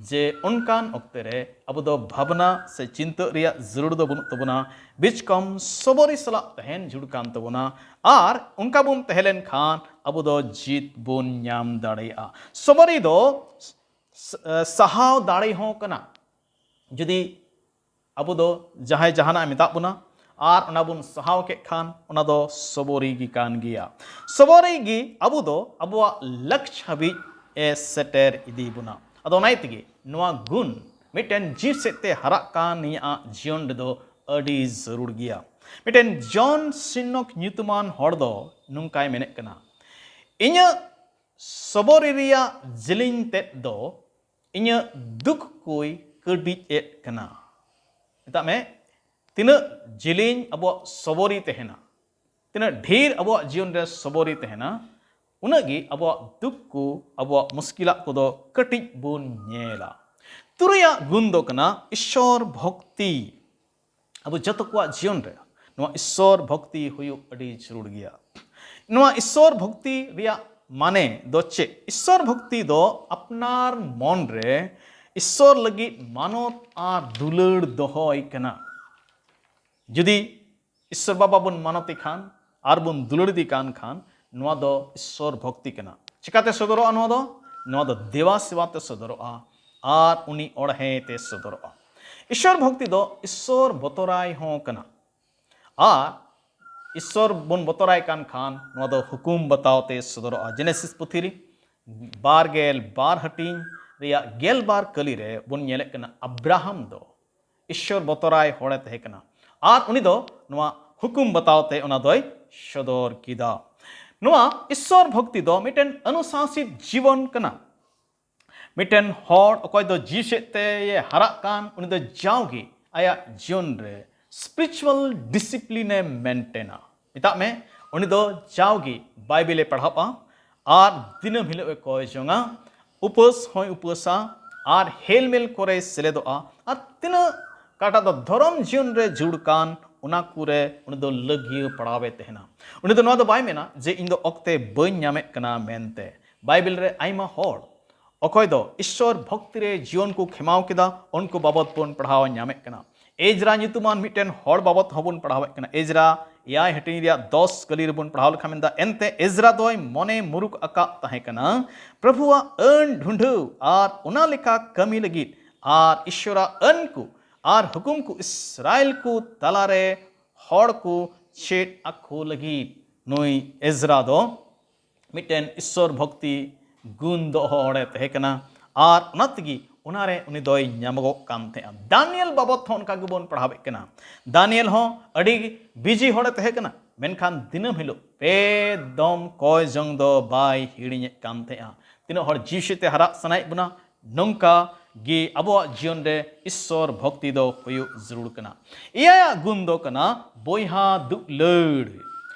ᱡᱮ ᱚᱱᱠᱟᱱ ᱚᱠᱛᱮ ᱨᱮ ᱟᱵᱚ ᱫᱚ ᱵᱷᱟᱵᱽᱱᱟ ᱥᱮ ᱪᱤᱱᱛᱟᱹᱜ ᱨᱮᱭᱟᱜ ᱡᱟᱹᱨᱩᱲ ᱫᱚ ᱵᱟᱹᱱᱩᱜ ᱛᱟᱵᱚᱱᱟ᱾ ᱵᱤᱪᱠᱚᱢ ᱥᱚᱵᱚᱨᱤ ᱥᱟᱞᱟᱜ ᱛᱟᱦᱮᱱ ᱡᱟᱹᱨᱩᱲ ᱠᱟᱱ ᱛᱟᱵᱚᱱᱟ᱾ ᱟᱨ ᱚᱱᱠᱟ ᱵᱚᱱ ᱛᱟᱦᱮᱸ ᱞᱮᱱᱠᱷᱟᱱ ᱟᱵᱚ ᱫᱚ ᱡᱤᱛ ᱵᱚᱱ ᱧᱟᱢ ᱫᱟᱲᱮᱭᱟᱜᱼᱟ᱾ ᱥᱚᱵᱚᱨᱤ ᱫᱚ ᱥ-, ᱥᱟᱦᱟᱣ ᱫᱟᱲᱮ ᱦᱚᱸ ᱠᱟᱱᱟ᱾ ᱡᱩᱫᱤ ᱟᱵᱚ ᱫᱚ ᱡᱟᱦᱟᱸᱭ ᱡᱟᱦᱟᱱᱟᱜ ᱮ ᱢᱮᱛᱟᱜ ᱵᱚᱱᱟ ᱟᱨ ᱚᱱᱟ ᱵᱚᱱ ᱥᱟᱦᱟᱣ ᱠᱮᱫ ᱠᱷᱟᱱ, ᱚᱱᱟ ᱫᱚ ᱥᱚᱵᱚᱨᱤ ᱜᱮ ᱠᱟᱱ ᱜᱮᱭᱟ᱾ ᱥᱚᱵᱚᱨᱤ ᱜᱮ ᱟᱵᱚ ᱫᱚ ᱟᱵᱚᱣᱟᱜ ᱞᱟᱠᱪ ᱦᱟᱹᱵᱤᱡ ᱮ ᱥᱮᱴᱮᱨ ᱤᱫᱤ ᱵᱚᱱᱟ᱾ ᱟᱫᱚ ᱚᱱᱟ ᱛᱮᱜᱮ ᱱᱚᱣᱟ ᱜᱩᱱ ᱢᱤᱫᱴᱮᱱ ᱡᱤᱵᱽ ᱥᱮᱫ ᱛᱮ ᱦᱟᱨᱟᱜ ᱠᱟᱱ ᱱᱤᱭᱟᱹ ᱡᱤᱭᱚᱱ ᱨᱮᱫᱚ ᱟᱹᱰᱤ ᱡᱟᱹᱨᱩᱲ ᱜᱮᱭᱟ᱾ ᱢᱤᱫᱴᱮᱱ ᱡᱚᱱ ᱥᱤᱱᱱᱚᱠ ᱧᱩᱛᱩᱢᱟᱱ ᱦᱚᱲ ᱫᱚ ᱱᱚᱝᱠᱟᱭ ᱢᱮᱱᱮᱫ ᱠᱟᱱᱟ, "ᱤᱧᱟᱹᱜ ᱥᱚᱵᱚᱨᱤ ᱨᱮᱭᱟᱜ ᱡᱮᱞᱮᱧ ᱛᱮᱫ ᱫᱚ ᱤᱧᱟᱹᱜ ᱫᱩᱠ ᱠᱚᱭ ᱠᱟᱹᱴᱤᱡ ᱮᱫ ᱠᱟᱱᱟ᱾" ᱢᱮᱛᱟᱜ ᱢᱮ, ᱛᱤᱱᱟᱹᱜ ᱡᱮᱞᱮᱧ ᱟᱵᱚᱣᱟᱜ ᱥᱚᱵᱚᱨᱤ ᱛᱟᱦᱮᱱᱟ, ᱛᱤᱱᱟᱹᱜ ᱰᱷᱮᱨ ᱟᱵᱚᱣᱟᱜ ᱡᱤᱭᱚᱱ ᱨᱮ ᱥᱚᱵᱚᱨᱤ ᱛᱟᱦᱮᱱᱟ, ᱩᱱᱟᱹᱜ ᱜᱮ ᱟᱵᱚᱣᱟᱜ ᱫᱩᱠ ᱠᱚ, ᱟᱵᱚᱣᱟᱜ ᱢᱩᱥᱠᱤᱞᱟᱜ ᱠᱚᱫᱚ ᱠᱟᱹᱴᱤᱡ ᱵᱚᱱ ᱧᱮᱞᱟ᱾ ᱛᱩᱨᱩᱭᱟᱜ ᱜᱩᱱ ᱫᱚ ᱠᱟᱱᱟ ᱤᱥᱥᱚᱨ ᱵᱷᱚᱠᱛᱤ᱾ ᱟᱵᱚ ᱡᱚᱛᱚ ᱠᱚᱣᱟᱜ ᱡᱤᱭᱚᱱ ᱨᱮ ᱱᱚᱣᱟ ᱤᱥᱥᱚᱨ ᱵᱷᱚᱠᱛᱤ ᱦᱩᱭᱩᱜ ᱟᱹᱰᱤ ᱡᱟᱹᱨᱩᱲ ᱜᱮᱭᱟ᱾ ᱱᱚᱣᱟ ᱤᱥᱥᱚᱨ ᱵᱷᱚᱠᱛᱤ ᱨᱮᱭᱟᱜ ᱢᱟᱱᱮ ᱫᱚ ᱪᱮᱫ? ᱤᱥᱥᱚᱨ ᱵᱷᱚᱠᱛᱤ ᱫᱚ ᱟᱯᱱᱟᱨ ᱢᱚᱱ ᱨᱮ ᱤᱥᱥᱚᱨ ᱞᱟᱹᱜᱤᱫ ᱢᱟᱱᱚᱛ ᱟᱨ ᱫᱩᱞᱟᱹᱲ ᱫᱚᱦᱚᱭ ᱠᱟᱱᱟ᱾ ᱡᱩᱫᱤ ᱤᱥᱥᱚᱨ ᱵᱟᱵᱟ ᱵᱚᱱ ᱢᱟᱱᱚᱛᱮ ᱠᱷᱟᱱ ᱟᱨ ᱵᱚᱱ ᱫᱩᱞᱟᱹᱲ ᱤᱫᱤ ᱠᱟᱱ ᱠᱷᱟᱱ, ᱱᱚᱣᱟ ᱫᱚ ᱤᱥᱥᱚᱨ ᱵᱷᱚᱠᱛᱤ ᱠᱟᱱᱟ᱾ ᱪᱤᱠᱟᱛᱮ ᱥᱚᱫᱚᱨᱚᱜᱼᱟ ᱱᱚᱣᱟ ᱫᱚ? ᱱᱚᱣᱟ ᱫᱚ ᱫᱮᱵᱟ ᱥᱮᱵᱟ ᱛᱮ ᱥᱚᱫᱚᱨᱚᱜᱼᱟ ᱟᱨ ᱩᱱᱤ ᱚᱲᱦᱮ ᱛᱮ ᱥᱚᱫᱚᱨᱚᱜᱼᱟ᱾ ᱤᱥᱥᱚᱨ ᱵᱷᱚᱠᱛᱤ ᱫᱚ ᱤᱥᱥᱚᱨ ᱵᱚᱛᱚᱨᱟᱭ ᱦᱚᱸ ᱠᱟᱱᱟ᱾ ᱟᱨ ᱤᱥᱥᱚᱨ ᱵᱚᱱ ᱵᱚᱛᱚᱨᱟᱭ ᱠᱟᱱ ᱠᱷᱟᱱ, ᱱᱚᱣᱟ ᱫᱚ ᱦᱩᱠᱩᱢ ᱵᱟᱛᱟᱣ ᱛᱮ ᱥᱚᱫᱚᱨᱚᱜᱼᱟ᱾ ᱡᱮᱱᱮᱥᱤᱥ ᱯᱩᱛᱷᱤ ᱨᱮ ᱵᱟᱨ ᱜᱮᱞ ᱵᱟᱨ ᱦᱟᱹᱴᱤᱧ ᱨᱮᱭᱟᱜ ᱜᱮᱞ ᱵᱟᱨ ᱠᱟᱹᱞᱤ ᱨᱮ ᱵᱚᱱ ᱧᱮᱞᱮᱫ ᱠᱟᱱᱟ, ᱟᱵᱨᱟᱦᱟᱢ ᱫᱚ ᱤᱥᱥᱚᱨ ᱵᱚᱛᱚᱨᱟᱭ ᱦᱚᱲᱮ ᱛᱟᱦᱮᱸ ᱠᱟᱱᱟ᱾ ᱟᱨ ᱩᱱᱤ ᱫᱚ ᱱᱚᱣᱟ ᱦᱩᱠᱩᱢ ᱵᱟᱛᱟᱣ ᱛᱮ ᱚᱱᱟ ᱫᱚᱭ ᱥᱚᱫᱚᱨ ᱠᱮᱫᱟ᱾ ᱱᱚᱣᱟ ᱤᱥᱥᱚᱨ ᱵᱷᱚᱠᱛᱤ ᱫᱚ ᱢᱤᱫᱴᱮᱱ ᱚᱱᱩᱥᱟᱥᱤᱛ ᱡᱤᱵᱚᱱ ᱠᱟᱱᱟ᱾ ᱢᱤᱫᱴᱮᱱ ᱦᱚᱲ ᱚᱠᱚᱭ ᱫᱚ ᱡᱤᱣᱤ ᱥᱮᱫ ᱛᱮᱭ ᱦᱟᱨᱟᱜ ᱠᱟᱱ, ᱩᱱᱤ ᱫᱚ ᱡᱟᱣᱜᱮ ᱟᱭᱟᱜ ᱡᱤᱭᱚᱱ ᱨᱮ spiritual discipline ᱮ ᱢᱮᱱᱴᱮᱱᱟ᱾ ᱢᱮᱛᱟᱜ ᱢᱮ, ᱩᱱᱤ ᱫᱚ ᱡᱟᱣᱜᱮ ᱵᱟᱭᱵᱮᱞ ᱮ ᱯᱟᱲᱦᱟᱜᱼᱟ ᱟᱨ ᱫᱤᱱᱟᱹᱢ ᱦᱤᱞᱳᱜ ᱮ ᱠᱚᱭ ᱡᱚᱝᱟ, ᱩᱯᱟᱹᱥ ᱦᱚᱸᱭ ᱩᱯᱟᱹᱥᱟ ᱟᱨ ᱦᱮᱞᱢᱮᱞ ᱠᱚᱨᱮᱭ ᱥᱮᱞᱮᱫᱚᱜᱼᱟ, ᱟᱨ ᱛᱤᱱᱟᱹᱜ ᱠᱟᱴᱟ ᱫᱚ ᱫᱷᱚᱨᱚᱢ ᱡᱤᱭᱚᱱ ᱨᱮ ᱡᱩᱲ ᱠᱟᱱ, ᱚᱱᱟ ᱠᱚᱨᱮ ᱩᱱᱤ ᱫᱚ ᱞᱟᱹᱜᱤᱭᱟᱹ ᱯᱟᱲᱟᱣᱮ ᱛᱟᱦᱮᱱᱟ᱾ ᱩᱱᱤ ᱫᱚ ᱱᱚᱣᱟ ᱫᱚ ᱵᱟᱭ ᱢᱮᱱᱟ ᱡᱮ ᱤᱧ ᱫᱚ ᱚᱠᱛᱮ ᱵᱟᱹᱧ ᱧᱟᱢᱮᱫ ᱠᱟᱱᱟ ᱢᱮᱱᱛᱮ᱾ ᱵᱟᱭᱵᱮᱞ ᱨᱮ ᱟᱭᱢᱟ ᱦᱚᱲ ᱚᱠᱚᱭ ᱫᱚ ᱤᱥᱥᱚᱨ ᱵᱷᱚᱠᱛᱤ ᱨᱮ ᱡᱤᱭᱚᱱ ᱠᱚ ᱠᱷᱮᱢᱟᱣ ᱠᱮᱫᱟ, ᱩᱱᱠᱩ ᱵᱟᱵᱚᱛ ᱵᱚᱱ ᱯᱟᱲᱦᱟᱣ ᱧᱟᱢᱮᱫ ᱠᱟᱱᱟ᱾ ᱮᱡᱨᱟ ᱧᱩᱛᱩᱢᱟᱱ ᱢᱤᱫᱴᱮᱱ ᱦᱚᱲ ᱵᱟᱵᱚᱛ ᱦᱚᱸᱵᱚᱱ ᱯᱟᱲᱦᱟᱣᱮᱫ ᱠᱟᱱᱟ᱾ ᱮᱡᱨᱟ ᱮᱭᱟᱭ ᱦᱟᱹᱴᱤᱧ ᱨᱮᱭᱟᱜ ᱫᱚᱥ ᱠᱟᱹᱞᱤ ᱨᱮᱵᱚᱱ ᱯᱟᱲᱦᱟᱣ ᱞᱮᱠᱷᱟᱱ ᱢᱮᱱᱫᱟ, ᱮᱱᱛᱮ ᱮᱡᱨᱟ ᱫᱚᱭ ᱢᱚᱱᱮ ᱢᱩᱨᱩᱠ ᱟᱠᱟᱫ ᱛᱟᱦᱮᱸ ᱠᱟᱱᱟ ᱯᱨᱚᱵᱷᱩᱣᱟᱜ ᱟᱹᱱ ᱰᱷᱩᱸᱰᱷᱟᱹᱣ ᱟᱨ ᱚᱱᱟ ᱞᱮᱠᱟ ᱠᱟᱹᱢᱤ ᱞᱟᱹᱜᱤᱫ, ᱟᱨ ᱤᱥᱥᱚᱨᱟᱜ ᱟᱹᱱ ᱠᱚ ᱟᱨ ᱦᱩᱠᱩᱢ ᱠᱚ ᱤᱥᱨᱟᱭᱮᱞ ᱠᱚ ᱛᱟᱞᱟᱨᱮ ᱦᱚᱲ ᱠᱚ ᱪᱮᱫ ᱟᱠᱚ ᱞᱟᱹᱜᱤᱫ᱾ ᱱᱩᱭ ᱮᱡᱨᱟ ᱫᱚ ᱢᱤᱫᱴᱮᱱ ᱤᱥᱥᱚᱨ ᱵᱷᱚᱠᱛᱤ ᱜᱩᱱ ᱫᱚᱦᱚ ᱦᱚᱲᱮ ᱛᱟᱦᱮᱸ ᱠᱟᱱᱟ᱾ ᱟᱨ ᱚᱱᱟ ᱛᱮᱜᱮ ᱚᱱᱟᱨᱮ ᱩᱱᱤ ᱫᱚᱭ ᱧᱟᱢᱚᱜᱚᱜ ᱠᱟᱱ ᱛᱟᱦᱮᱸᱜᱼᱟ᱾ ᱫᱟᱱᱤᱭᱮᱞ ᱵᱟᱵᱚᱫ ᱦᱚᱸ ᱚᱱᱠᱟ ᱜᱮᱵᱚᱱ ᱯᱟᱲᱦᱟᱣᱮᱫ ᱠᱟᱱᱟ᱾ ᱫᱟᱱᱤᱭᱮᱞ ᱦᱚᱸ ᱟᱹᱰᱤ ᱵᱤᱡᱤ ᱦᱚᱲᱮ ᱛᱟᱦᱮᱸ ᱠᱟᱱᱟ, ᱢᱮᱱᱠᱷᱟᱱ ᱫᱤᱱᱟᱹᱢ ᱦᱤᱞᱳᱜ ᱯᱮ ᱫᱚᱢ ᱠᱚᱭ ᱡᱚᱝ ᱫᱚ ᱵᱟᱭ ᱦᱤᱲᱤᱧᱮᱫ ᱠᱟᱱ ᱛᱟᱦᱮᱸᱜᱼᱟ᱾ ᱛᱤᱱᱟᱹᱜ ᱦᱚᱲ ᱡᱤᱣᱤ ᱥᱮᱫ ᱛᱮ ᱦᱟᱨᱟᱜ ᱥᱟᱱᱟᱭᱮᱫ ᱵᱚᱱᱟ, ᱱᱚᱝᱠᱟ ᱜᱮ ᱟᱵᱚᱣᱟᱜ ᱡᱤᱭᱚᱱ ᱨᱮ ᱤᱥᱥᱚᱨ ᱵᱷᱚᱠᱛᱤ ᱫᱚ ᱦᱩᱭᱩᱜ ᱡᱟᱹᱨᱩᱲ ᱠᱟᱱᱟ᱾ ᱮᱭᱟᱭᱟᱜ ᱜᱩᱱ ᱫᱚ ᱠᱟᱱᱟ ᱵᱚᱭᱦᱟ ᱫᱩᱞᱟᱹᱲ᱾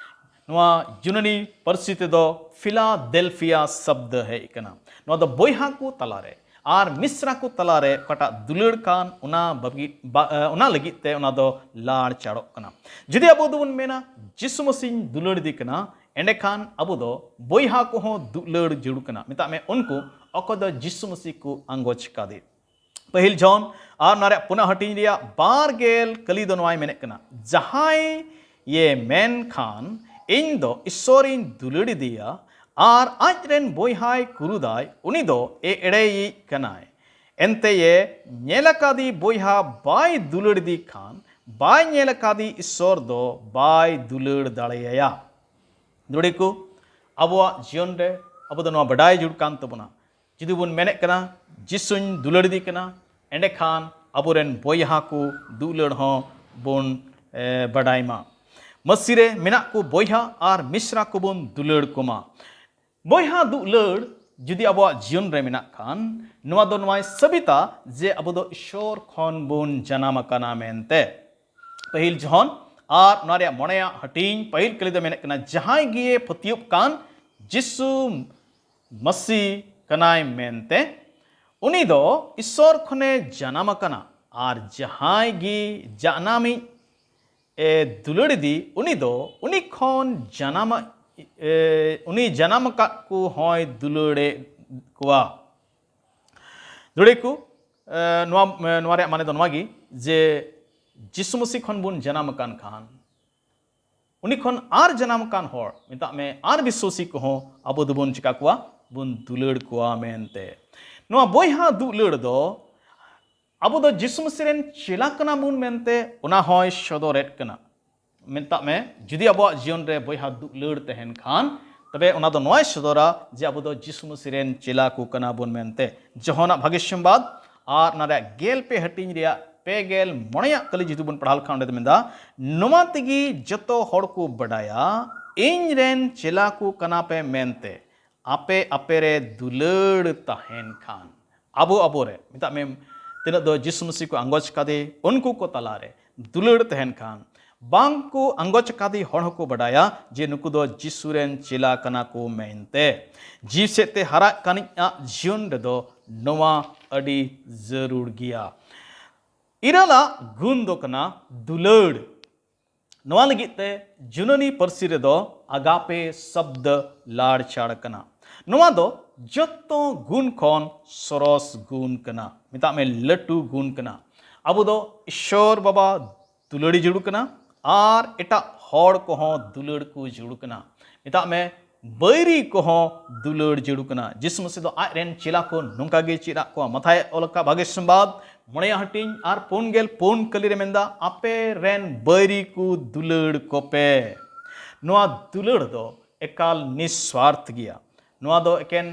ᱱᱚᱣᱟ ᱭᱩᱱᱟᱱᱤ ᱯᱟᱹᱨᱥᱤ ᱛᱮᱫᱚ ᱯᱷᱤᱞᱟᱫᱮᱞᱯᱷᱤᱭᱟ ᱥᱚᱵᱫᱚ ᱦᱮᱡ ᱟᱠᱟᱱᱟ᱾ ᱱᱚᱣᱟ ᱫᱚ ᱵᱚᱭᱦᱟ ᱠᱚ ᱛᱟᱞᱟᱨᱮ ᱟᱨ ᱢᱤᱥᱨᱟ ᱠᱚ ᱛᱟᱞᱟᱨᱮ ᱚᱠᱟᱴᱟᱜ ᱫᱩᱞᱟᱹᱲ ᱠᱟᱱ, ᱚᱱᱟ ᱵᱟᱹᱜᱤ-, ᱵᱟ-, ᱚᱱᱟ ᱞᱟᱹᱜᱤᱫ ᱛᱮ ᱚᱱᱟ ᱫᱚ ᱞᱟᱲ ᱪᱟᱲᱚᱜ ᱠᱟᱱᱟ᱾ ᱡᱩᱫᱤ ᱟᱵᱚ ᱫᱚᱵᱚᱱ ᱢᱮᱱᱟ, "ᱡᱤᱥᱩ ᱢᱟᱹᱥᱤᱧ ᱫᱩᱞᱟᱹᱲ ᱤᱫᱤ ᱠᱟᱱᱟ", ᱮᱸᱰᱮᱠᱷᱟᱱ ᱟᱵᱚ ᱫᱚ ᱵᱚᱭᱦᱟ ᱠᱚᱦᱚᱸ ᱫᱩᱞᱟᱹᱲ ᱡᱟᱹᱨᱩᱲ ᱠᱟᱱᱟ᱾ ᱢᱮᱛᱟᱜ ᱢᱮ, ᱩᱱᱠᱩ ᱚᱠᱚᱭ ᱫᱚ ᱡᱤᱥᱩ ᱢᱟᱹᱥᱤ ᱠᱚ ᱟᱸᱜᱚᱪ ᱠᱟᱫᱮ᱾ ᱯᱟᱹᱦᱤᱞ ᱡᱚᱦᱚᱱ ᱟᱨ ᱚᱱᱟ ᱨᱮᱭᱟᱜ ᱯᱩᱱᱟ ᱦᱟᱹᱴᱤᱧ ᱨᱮᱭᱟᱜ ᱵᱟᱨ ᱜᱮᱞ ᱠᱟᱹᱞᱤ ᱫᱚ ᱱᱚᱣᱟᱭ ᱢᱮᱱᱮᱫ ᱠᱟᱱᱟ, "ᱡᱟᱦᱟᱸᱭ ᱭᱮ ᱢᱮᱱᱠᱷᱟᱱ ᱤᱧ ᱫᱚ ᱤᱥᱥᱚᱨᱤᱧ ᱫᱩᱞᱟᱹᱲ ᱤᱫᱤᱭᱟ ᱟᱨ ᱟᱡ ᱨᱮᱱ ᱵᱚᱭᱦᱟᱭ ᱠᱩᱨᱩᱫᱟᱭ, ᱩᱱᱤ ᱫᱚ ᱮ ᱮᱲᱮᱭᱤᱡ ᱠᱟᱱᱟᱭ᱾ ᱮᱱᱛᱮ ᱭᱮ ᱧᱮᱞ ᱟᱠᱟᱫᱤ ᱵᱚᱭᱦᱟ ᱵᱟᱭ ᱫᱩᱞᱟᱹᱲ ᱤᱫᱤ ᱠᱷᱟᱱ, ᱵᱟᱭ ᱧᱮᱞ ᱟᱠᱟᱫᱤ ᱤᱥᱥᱚᱨ ᱫᱚ ᱵᱟᱭ ᱫᱩᱞᱟᱹᱲ ᱫᱟᱲᱮᱭᱟᱭᱟ᱾" ᱫᱩᱲᱤ ᱠᱚ, ᱟᱵᱚᱣᱟᱜ ᱡᱤᱭᱚᱱ ᱨᱮ ᱟᱵᱚ ᱫᱚ ᱱᱚᱣᱟ ᱵᱟᱰᱟᱭ ᱡᱟᱹᱨᱩᱲ ᱠᱟᱱ ᱛᱟᱵᱚᱱᱟ, ᱡᱩᱫᱤ ᱵᱚᱱ ᱢᱮᱱᱮᱫ ᱠᱟᱱᱟ, "ᱡᱤᱥᱩᱧ ᱫᱩᱞᱟᱹᱲ ᱤᱫᱤ ᱠᱟᱱᱟ", ᱮᱸᱰᱮᱠᱷᱟᱱ ᱟᱵᱚᱨᱮᱱ ᱵᱚᱭᱦᱟ ᱠᱚ ᱫᱩᱞᱟᱹᱲ ᱦᱚᱸ ᱵᱚᱱ, ᱮ, ᱵᱟᱰᱟᱭ ᱢᱟ᱾ ᱢᱟᱹᱥᱤ ᱨᱮ ᱢᱮᱱᱟᱜ ᱠᱚ ᱵᱚᱭᱦᱟ ᱟᱨ ᱢᱤᱥᱨᱟ ᱠᱚᱵᱚᱱ ᱫᱩᱞᱟᱹᱲ ᱠᱚᱢᱟ᱾ ᱵᱚᱭᱦᱟ ᱫᱩᱞᱟᱹᱲ ᱡᱩᱫᱤ ᱟᱵᱚᱣᱟᱜ ᱡᱤᱭᱚᱱ ᱨᱮ ᱢᱮᱱᱟᱜ ᱠᱷᱟᱱ, ᱱᱚᱣᱟ ᱫᱚ ᱱᱚᱣᱟᱭ ᱥᱟᱹᱵᱤᱛᱟ ᱡᱮ ᱟᱵᱚ ᱫᱚ ᱤᱥᱚᱨ ᱠᱷᱚᱱ ᱵᱚᱱ ᱡᱟᱱᱟᱢ ᱟᱠᱟᱱᱟ ᱢᱮᱱᱛᱮ᱾ ᱯᱟᱹᱦᱤᱞ ᱡᱚᱦᱚᱱ ᱟᱨ ᱚᱱᱟ ᱨᱮᱭᱟᱜ ᱢᱚᱬᱮᱭᱟᱜ ᱦᱟᱹᱴᱤᱧ ᱯᱟᱹᱦᱤᱞ ᱠᱟᱹᱞᱤ ᱫᱚ ᱢᱮᱱᱮᱫ ᱠᱟᱱᱟ, ᱡᱟᱦᱟᱸᱭ ᱜᱮ ᱯᱟᱹᱛᱭᱟᱹᱵ ᱠᱟᱱ ᱡᱤᱥᱩ ᱢᱟᱹᱥᱤ ᱠᱟᱱᱟᱭ ᱢᱮᱱᱛᱮ, ᱩᱱᱤ ᱫᱚ ᱤᱥᱚᱨ ᱠᱷᱚᱱᱮ ᱡᱟᱱᱟᱢ ᱟᱠᱟᱱᱟ᱾ ᱟᱨ ᱡᱟᱦᱟᱸᱭ ᱜᱮ ᱡᱟᱱᱟᱢᱤᱡ ᱮ ᱫᱩᱞᱟᱹᱲ ᱤᱫᱤ, ᱩᱱᱤ ᱫᱚ ᱩᱱᱤ ᱠᱷᱚᱱ ᱡᱟᱱᱟᱢ, ᱮ, ᱩᱱᱤ ᱡᱟᱱᱟᱢ ᱟᱠᱟᱫ ᱠᱚ ᱦᱚᱸᱭ ᱫᱩᱞᱟᱹᱲᱮᱫ ᱠᱚᱣᱟ᱾ ᱫᱩᱲᱤ ᱠᱚ, ᱮ, ᱱᱚᱣᱟ, ᱮ, ᱱᱚᱣᱟ ᱨᱮᱭᱟᱜ ᱢᱟᱱᱮ ᱫᱚ ᱱᱚᱣᱟ ᱜᱮ ᱡᱮ ᱡᱤᱥᱩ ᱢᱟᱹᱥᱤ ᱠᱷᱚᱱ ᱵᱚᱱ ᱡᱟᱱᱟᱢ ᱟᱠᱟᱱ ᱠᱷᱟᱱ, ᱩᱱᱤ ᱠᱷᱚᱱ ᱟᱨ ᱡᱟᱱᱟᱢ ᱟᱠᱟᱱ ᱦᱚᱲ, ᱢᱮᱛᱟᱜ ᱢᱮ, ᱟᱨ ᱵᱤᱥᱣᱟᱥᱤ ᱠᱚᱦᱚᱸ ᱟᱵᱚ ᱫᱚᱵᱚᱱ ᱪᱤᱠᱟ ᱠᱚᱣᱟ? ᱵᱚᱱ ᱫᱩᱞᱟᱹᱲ ᱠᱚᱣᱟ ᱢᱮᱱᱛᱮ᱾ ᱱᱚᱣᱟ ᱵᱚᱭᱦᱟ ᱫᱩᱞᱟᱹᱲ ᱫᱚ ᱟᱵᱚ ᱫᱚ ᱡᱤᱥᱩ ᱢᱟᱹᱥᱤ ᱨᱮᱱ ᱪᱮᱞᱟ ᱠᱟᱱᱟ ᱵᱚᱱ ᱢᱮᱱᱛᱮ ᱚᱱᱟ ᱦᱚᱸᱭ ᱥᱚᱫᱚᱨᱮᱫ ᱠᱟᱱᱟ᱾ ᱢᱮᱛᱟᱜ ᱢᱮ, ᱡᱩᱫᱤ ᱟᱵᱚᱣᱟᱜ ᱡᱤᱭᱚᱱ ᱨᱮ ᱵᱚᱭᱦᱟ ᱫᱩᱞᱟᱹᱲ ᱛᱟᱦᱮᱱ ᱠᱷᱟᱱ, ᱛᱚᱵᱮ ᱚᱱᱟ ᱫᱚ ᱱᱚᱣᱟᱭ ᱥᱚᱫᱚᱨᱟ ᱡᱮ ᱟᱵᱚ ᱫᱚ ᱡᱤᱥᱩ ᱢᱟᱹᱥᱤ ᱨᱮᱱ ᱪᱮᱞᱟ ᱠᱚ ᱠᱟᱱᱟ ᱵᱚᱱ ᱢᱮᱱᱛᱮ᱾ ᱡᱚᱦᱚᱱᱟᱜ ᱵᱷᱟᱜᱮ ᱥᱚᱢᱵᱟᱫ ᱟᱨ ᱚᱱᱟ ᱨᱮᱭᱟᱜ ᱜᱮᱞ ᱯᱮ ᱦᱟᱹᱴᱤᱧ ᱨᱮᱭᱟᱜ ᱯᱮ ᱜᱮᱞ ᱢᱚᱬᱮᱭᱟᱜ ᱠᱟᱹᱞᱤ ᱡᱩᱫᱤ ᱵᱚᱱ ᱯᱟᱲᱦᱟᱣ ᱞᱮᱠᱷᱟᱱ, ᱚᱸᱰᱮ ᱫᱚ ᱢᱮᱱᱫᱟ, ᱱᱚᱣᱟ ᱛᱮᱜᱮ ᱡᱚᱛᱚ ᱦᱚᱲ ᱠᱚ ᱵᱟᱰᱟᱭᱟ, ᱤᱧ ᱨᱮᱱ ᱪᱮᱞᱟ ᱠᱚ ᱠᱟᱱᱟ ᱯᱮ ᱢᱮᱱᱛᱮ, ᱟᱯᱮ ᱟᱯᱮ ᱨᱮ ᱫᱩᱞᱟᱹᱲ ᱛᱟᱦᱮᱱ ᱠᱷᱟᱱ᱾ ᱟᱵᱚ ᱟᱵᱚ ᱨᱮ, ᱢᱮᱛᱟᱜ ᱢᱮ, ᱛᱤᱱᱟᱹᱜ ᱫᱚ ᱡᱤᱥᱩ ᱢᱟᱹᱥᱤ ᱠᱚ ᱟᱸᱜᱚᱪ ᱠᱟᱫᱮ, ᱩᱱᱠᱩ ᱠᱚ ᱛᱟᱞᱟ ᱨᱮ ᱫᱩᱞᱟᱹᱲ ᱛᱟᱦᱮᱱ ᱠᱷᱟᱱ, ᱵᱟᱝ ᱠᱚ ᱟᱸᱜᱚᱪ ᱟᱠᱟᱫᱮ ᱦᱚᱲ ᱦᱚᱸᱠᱚ ᱵᱟᱰᱟᱭᱟ ᱡᱮ ᱱᱩᱠᱩ ᱫᱚ ᱡᱤᱥᱩ ᱨᱮᱱ ᱪᱮᱞᱟ ᱠᱟᱱᱟ ᱠᱚ ᱢᱮᱱᱛᱮ᱾ ᱡᱤᱣᱤ ᱥᱮᱫ ᱛᱮ ᱦᱟᱨᱟᱜ ᱠᱟᱱᱤᱡ ᱟᱜ ᱡᱤᱭᱚᱱ ᱨᱮᱫᱚ ᱱᱚᱣᱟ ᱟᱹᱰᱤ ᱡᱟᱹᱨᱩᱲ ᱜᱮᱭᱟ᱾ ᱤᱨᱟᱹᱞᱟᱜ ᱜᱩᱱ ᱫᱚ ᱠᱟᱱᱟ ᱫᱩᱞᱟᱹᱲ᱾ ᱱᱚᱣᱟ ᱞᱟᱹᱜᱤᱫ ᱛᱮ ᱡᱩᱱᱟᱹᱱᱤ ᱯᱟᱹᱨᱥᱤ ᱨᱮᱫᱚ ᱟᱜᱟᱯᱮ ᱥᱚᱵᱫ ᱞᱟᱲᱪᱟᱲ ᱠᱟᱱᱟ᱾ ᱱᱚᱣᱟ ᱫᱚ ᱡᱚᱛᱚ ᱜᱩᱱ ᱠᱷᱚᱱ ᱥᱚᱨᱚᱥ ᱜᱩᱱ ᱠᱟᱱᱟ, ᱢᱮᱛᱟᱜ ᱢᱮ ᱞᱟᱹᱴᱩ ᱜᱩᱱ ᱠᱟᱱᱟ᱾ ᱟᱵᱚ ᱫᱚ ᱤᱥᱥᱚᱨ ᱵᱟᱵᱟ ᱫᱩᱞᱟᱹᱲᱤ ᱡᱟᱹᱨᱩᱲ ᱠᱟᱱᱟ ᱟᱨ ᱮᱴᱟᱜ ᱦᱚᱲ ᱠᱚᱦᱚᱸ ᱫᱩᱞᱟᱹᱲ ᱠᱚ ᱡᱟᱹᱨᱩᱲ ᱠᱟᱱᱟ᱾ ᱢᱮᱛᱟᱜ ᱢᱮ ᱵᱟᱹᱭᱨᱤ ᱠᱚᱦᱚᱸ ᱫᱩᱞᱟᱹᱲ ᱡᱟᱹᱨᱩᱲ ᱠᱟᱱᱟ᱾ ᱡᱤᱥᱩ ᱢᱟᱹᱥᱤ ᱫᱚ ᱟᱡ ᱨᱮᱱ ᱪᱮᱞᱟ ᱠᱚ ᱱᱚᱝᱠᱟ ᱜᱮ ᱪᱮᱫ ᱟᱫ ᱠᱚᱣᱟ᱾ ᱢᱟᱛᱷᱟᱭ ᱚᱞ ᱟᱠᱟᱫ ᱵᱷᱟᱜᱮ ᱥᱚᱢᱵᱟᱫ ᱢᱚᱬᱮᱭᱟᱜ ᱦᱟᱹᱴᱤᱧ ᱟᱨ ᱯᱩᱱ ᱜᱮᱞ ᱯᱩᱱ ᱠᱟᱹᱞᱤ ᱨᱮ ᱢᱮᱱᱫᱟ, ᱟᱯᱮ ᱨᱮᱱ ᱵᱟᱹᱭᱨᱤ ᱠᱚ ᱫᱩᱞᱟᱹᱲ ᱠᱚᱯᱮ᱾ ᱱᱚᱣᱟ ᱫᱩᱞᱟᱹᱲ ᱫᱚ ᱮᱠᱟᱞ ᱱᱤᱥᱣᱟᱨᱛᱷ ᱜᱮᱭᱟ᱾ ᱱᱚᱣᱟ ᱫᱚ ᱮᱠᱮᱱ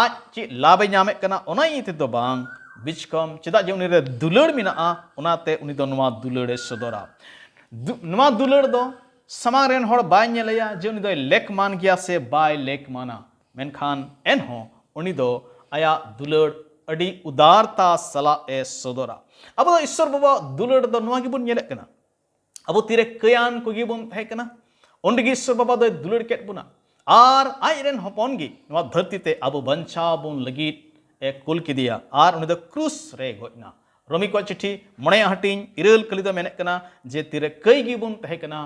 ᱟᱡ ᱪᱮᱫ ᱞᱟᱵᱷ ᱮ ᱧᱟᱢᱮᱫ ᱠᱟᱱᱟ ᱚᱱᱟ ᱤᱭᱟᱹ ᱛᱮᱫᱚ ᱵᱟᱝ, ᱵᱤᱪᱠᱚᱢ ᱪᱮᱫᱟᱜ ᱡᱮ ᱩᱱᱤ ᱨᱮ ᱫᱩᱞᱟᱹᱲ ᱢᱮᱱᱟᱜᱼᱟ, ᱚᱱᱟᱛᱮ ᱩᱱᱤ ᱫᱚ ᱱᱚᱣᱟ ᱫᱩᱞᱟᱹᱲ ᱮ ᱥᱚᱫᱚᱨᱟ᱾ ᱫᱩ-, ᱱᱚᱣᱟ ᱫᱩᱞᱟᱹᱲ ᱫᱚ ᱥᱟᱢᱟᱝ ᱨᱮᱱ ᱦᱚᱲ ᱵᱟᱭ ᱧᱮᱞᱮᱭᱟ ᱡᱮ ᱩᱱᱤ ᱫᱚᱭ ᱞᱮᱠᱢᱟᱱ ᱜᱮᱭᱟ ᱥᱮ ᱵᱟᱭ ᱞᱮᱠᱢᱟᱱᱟ, ᱢᱮᱱᱠᱷᱟᱱ ᱮᱱᱦᱚᱸ ᱩᱱᱤ ᱫᱚ ᱟᱭᱟᱜ ᱫᱩᱞᱟᱹᱲ ᱟᱹᱰᱤ ᱩᱫᱟᱨᱛᱟ ᱥᱟᱞᱟᱜ ᱮ ᱥᱚᱫᱚᱨᱟ᱾ ᱟᱵᱚ ᱫᱚ ᱤᱥᱥᱚᱨ ᱵᱟᱵᱟᱣᱟᱜ ᱫᱩᱞᱟᱹᱲ ᱫᱚ ᱱᱚᱣᱟ ᱜᱮᱵᱚᱱ ᱧᱮᱞᱮᱫ ᱠᱟᱱᱟ᱾ ᱟᱵᱚ ᱛᱤᱨᱮ ᱠᱟᱹᱭᱟᱱ ᱠᱚᱜᱮ ᱵᱚᱱ ᱛᱟᱦᱮᱸ ᱠᱟᱱᱟ, ᱩᱱ ᱨᱮᱜᱮ ᱤᱥᱥᱚᱨ ᱵᱟᱵᱟ ᱫᱚᱭ ᱫᱩᱞᱟᱹᱲ ᱠᱮᱫ ᱵᱚᱱᱟ ᱟᱨ ᱟᱡ ᱨᱮᱱ ᱦᱚᱯᱚᱱ ᱜᱮ ᱱᱚᱣᱟ ᱫᱷᱟᱹᱨᱛᱤ ᱛᱮ ᱟᱵᱚ ᱵᱟᱧᱪᱟᱣ ᱵᱚᱱ ᱞᱟᱹᱜᱤᱫ ᱮ ᱠᱩᱞ ᱠᱮᱫᱮᱭᱟ ᱟᱨ ᱩᱱᱤ ᱫᱚ ᱠᱨᱩᱥ ᱨᱮᱭ ᱜᱚᱡ ᱮᱱᱟ᱾ ᱨᱳᱢᱤ ᱠᱚᱣᱟᱜ ᱪᱤᱴᱷᱤ ᱢᱚᱬᱮᱭᱟᱜ ᱦᱟᱹᱴᱤᱧ ᱤᱨᱟᱹᱞ ᱠᱟᱹᱞᱤ ᱫᱚ ᱢᱮᱱᱮᱫ ᱠᱟᱱᱟ ᱡᱮ ᱛᱤᱨᱮ ᱠᱟᱹᱭ ᱜᱮᱵᱚᱱ ᱛᱟᱦᱮᱸ ᱠᱟᱱᱟ,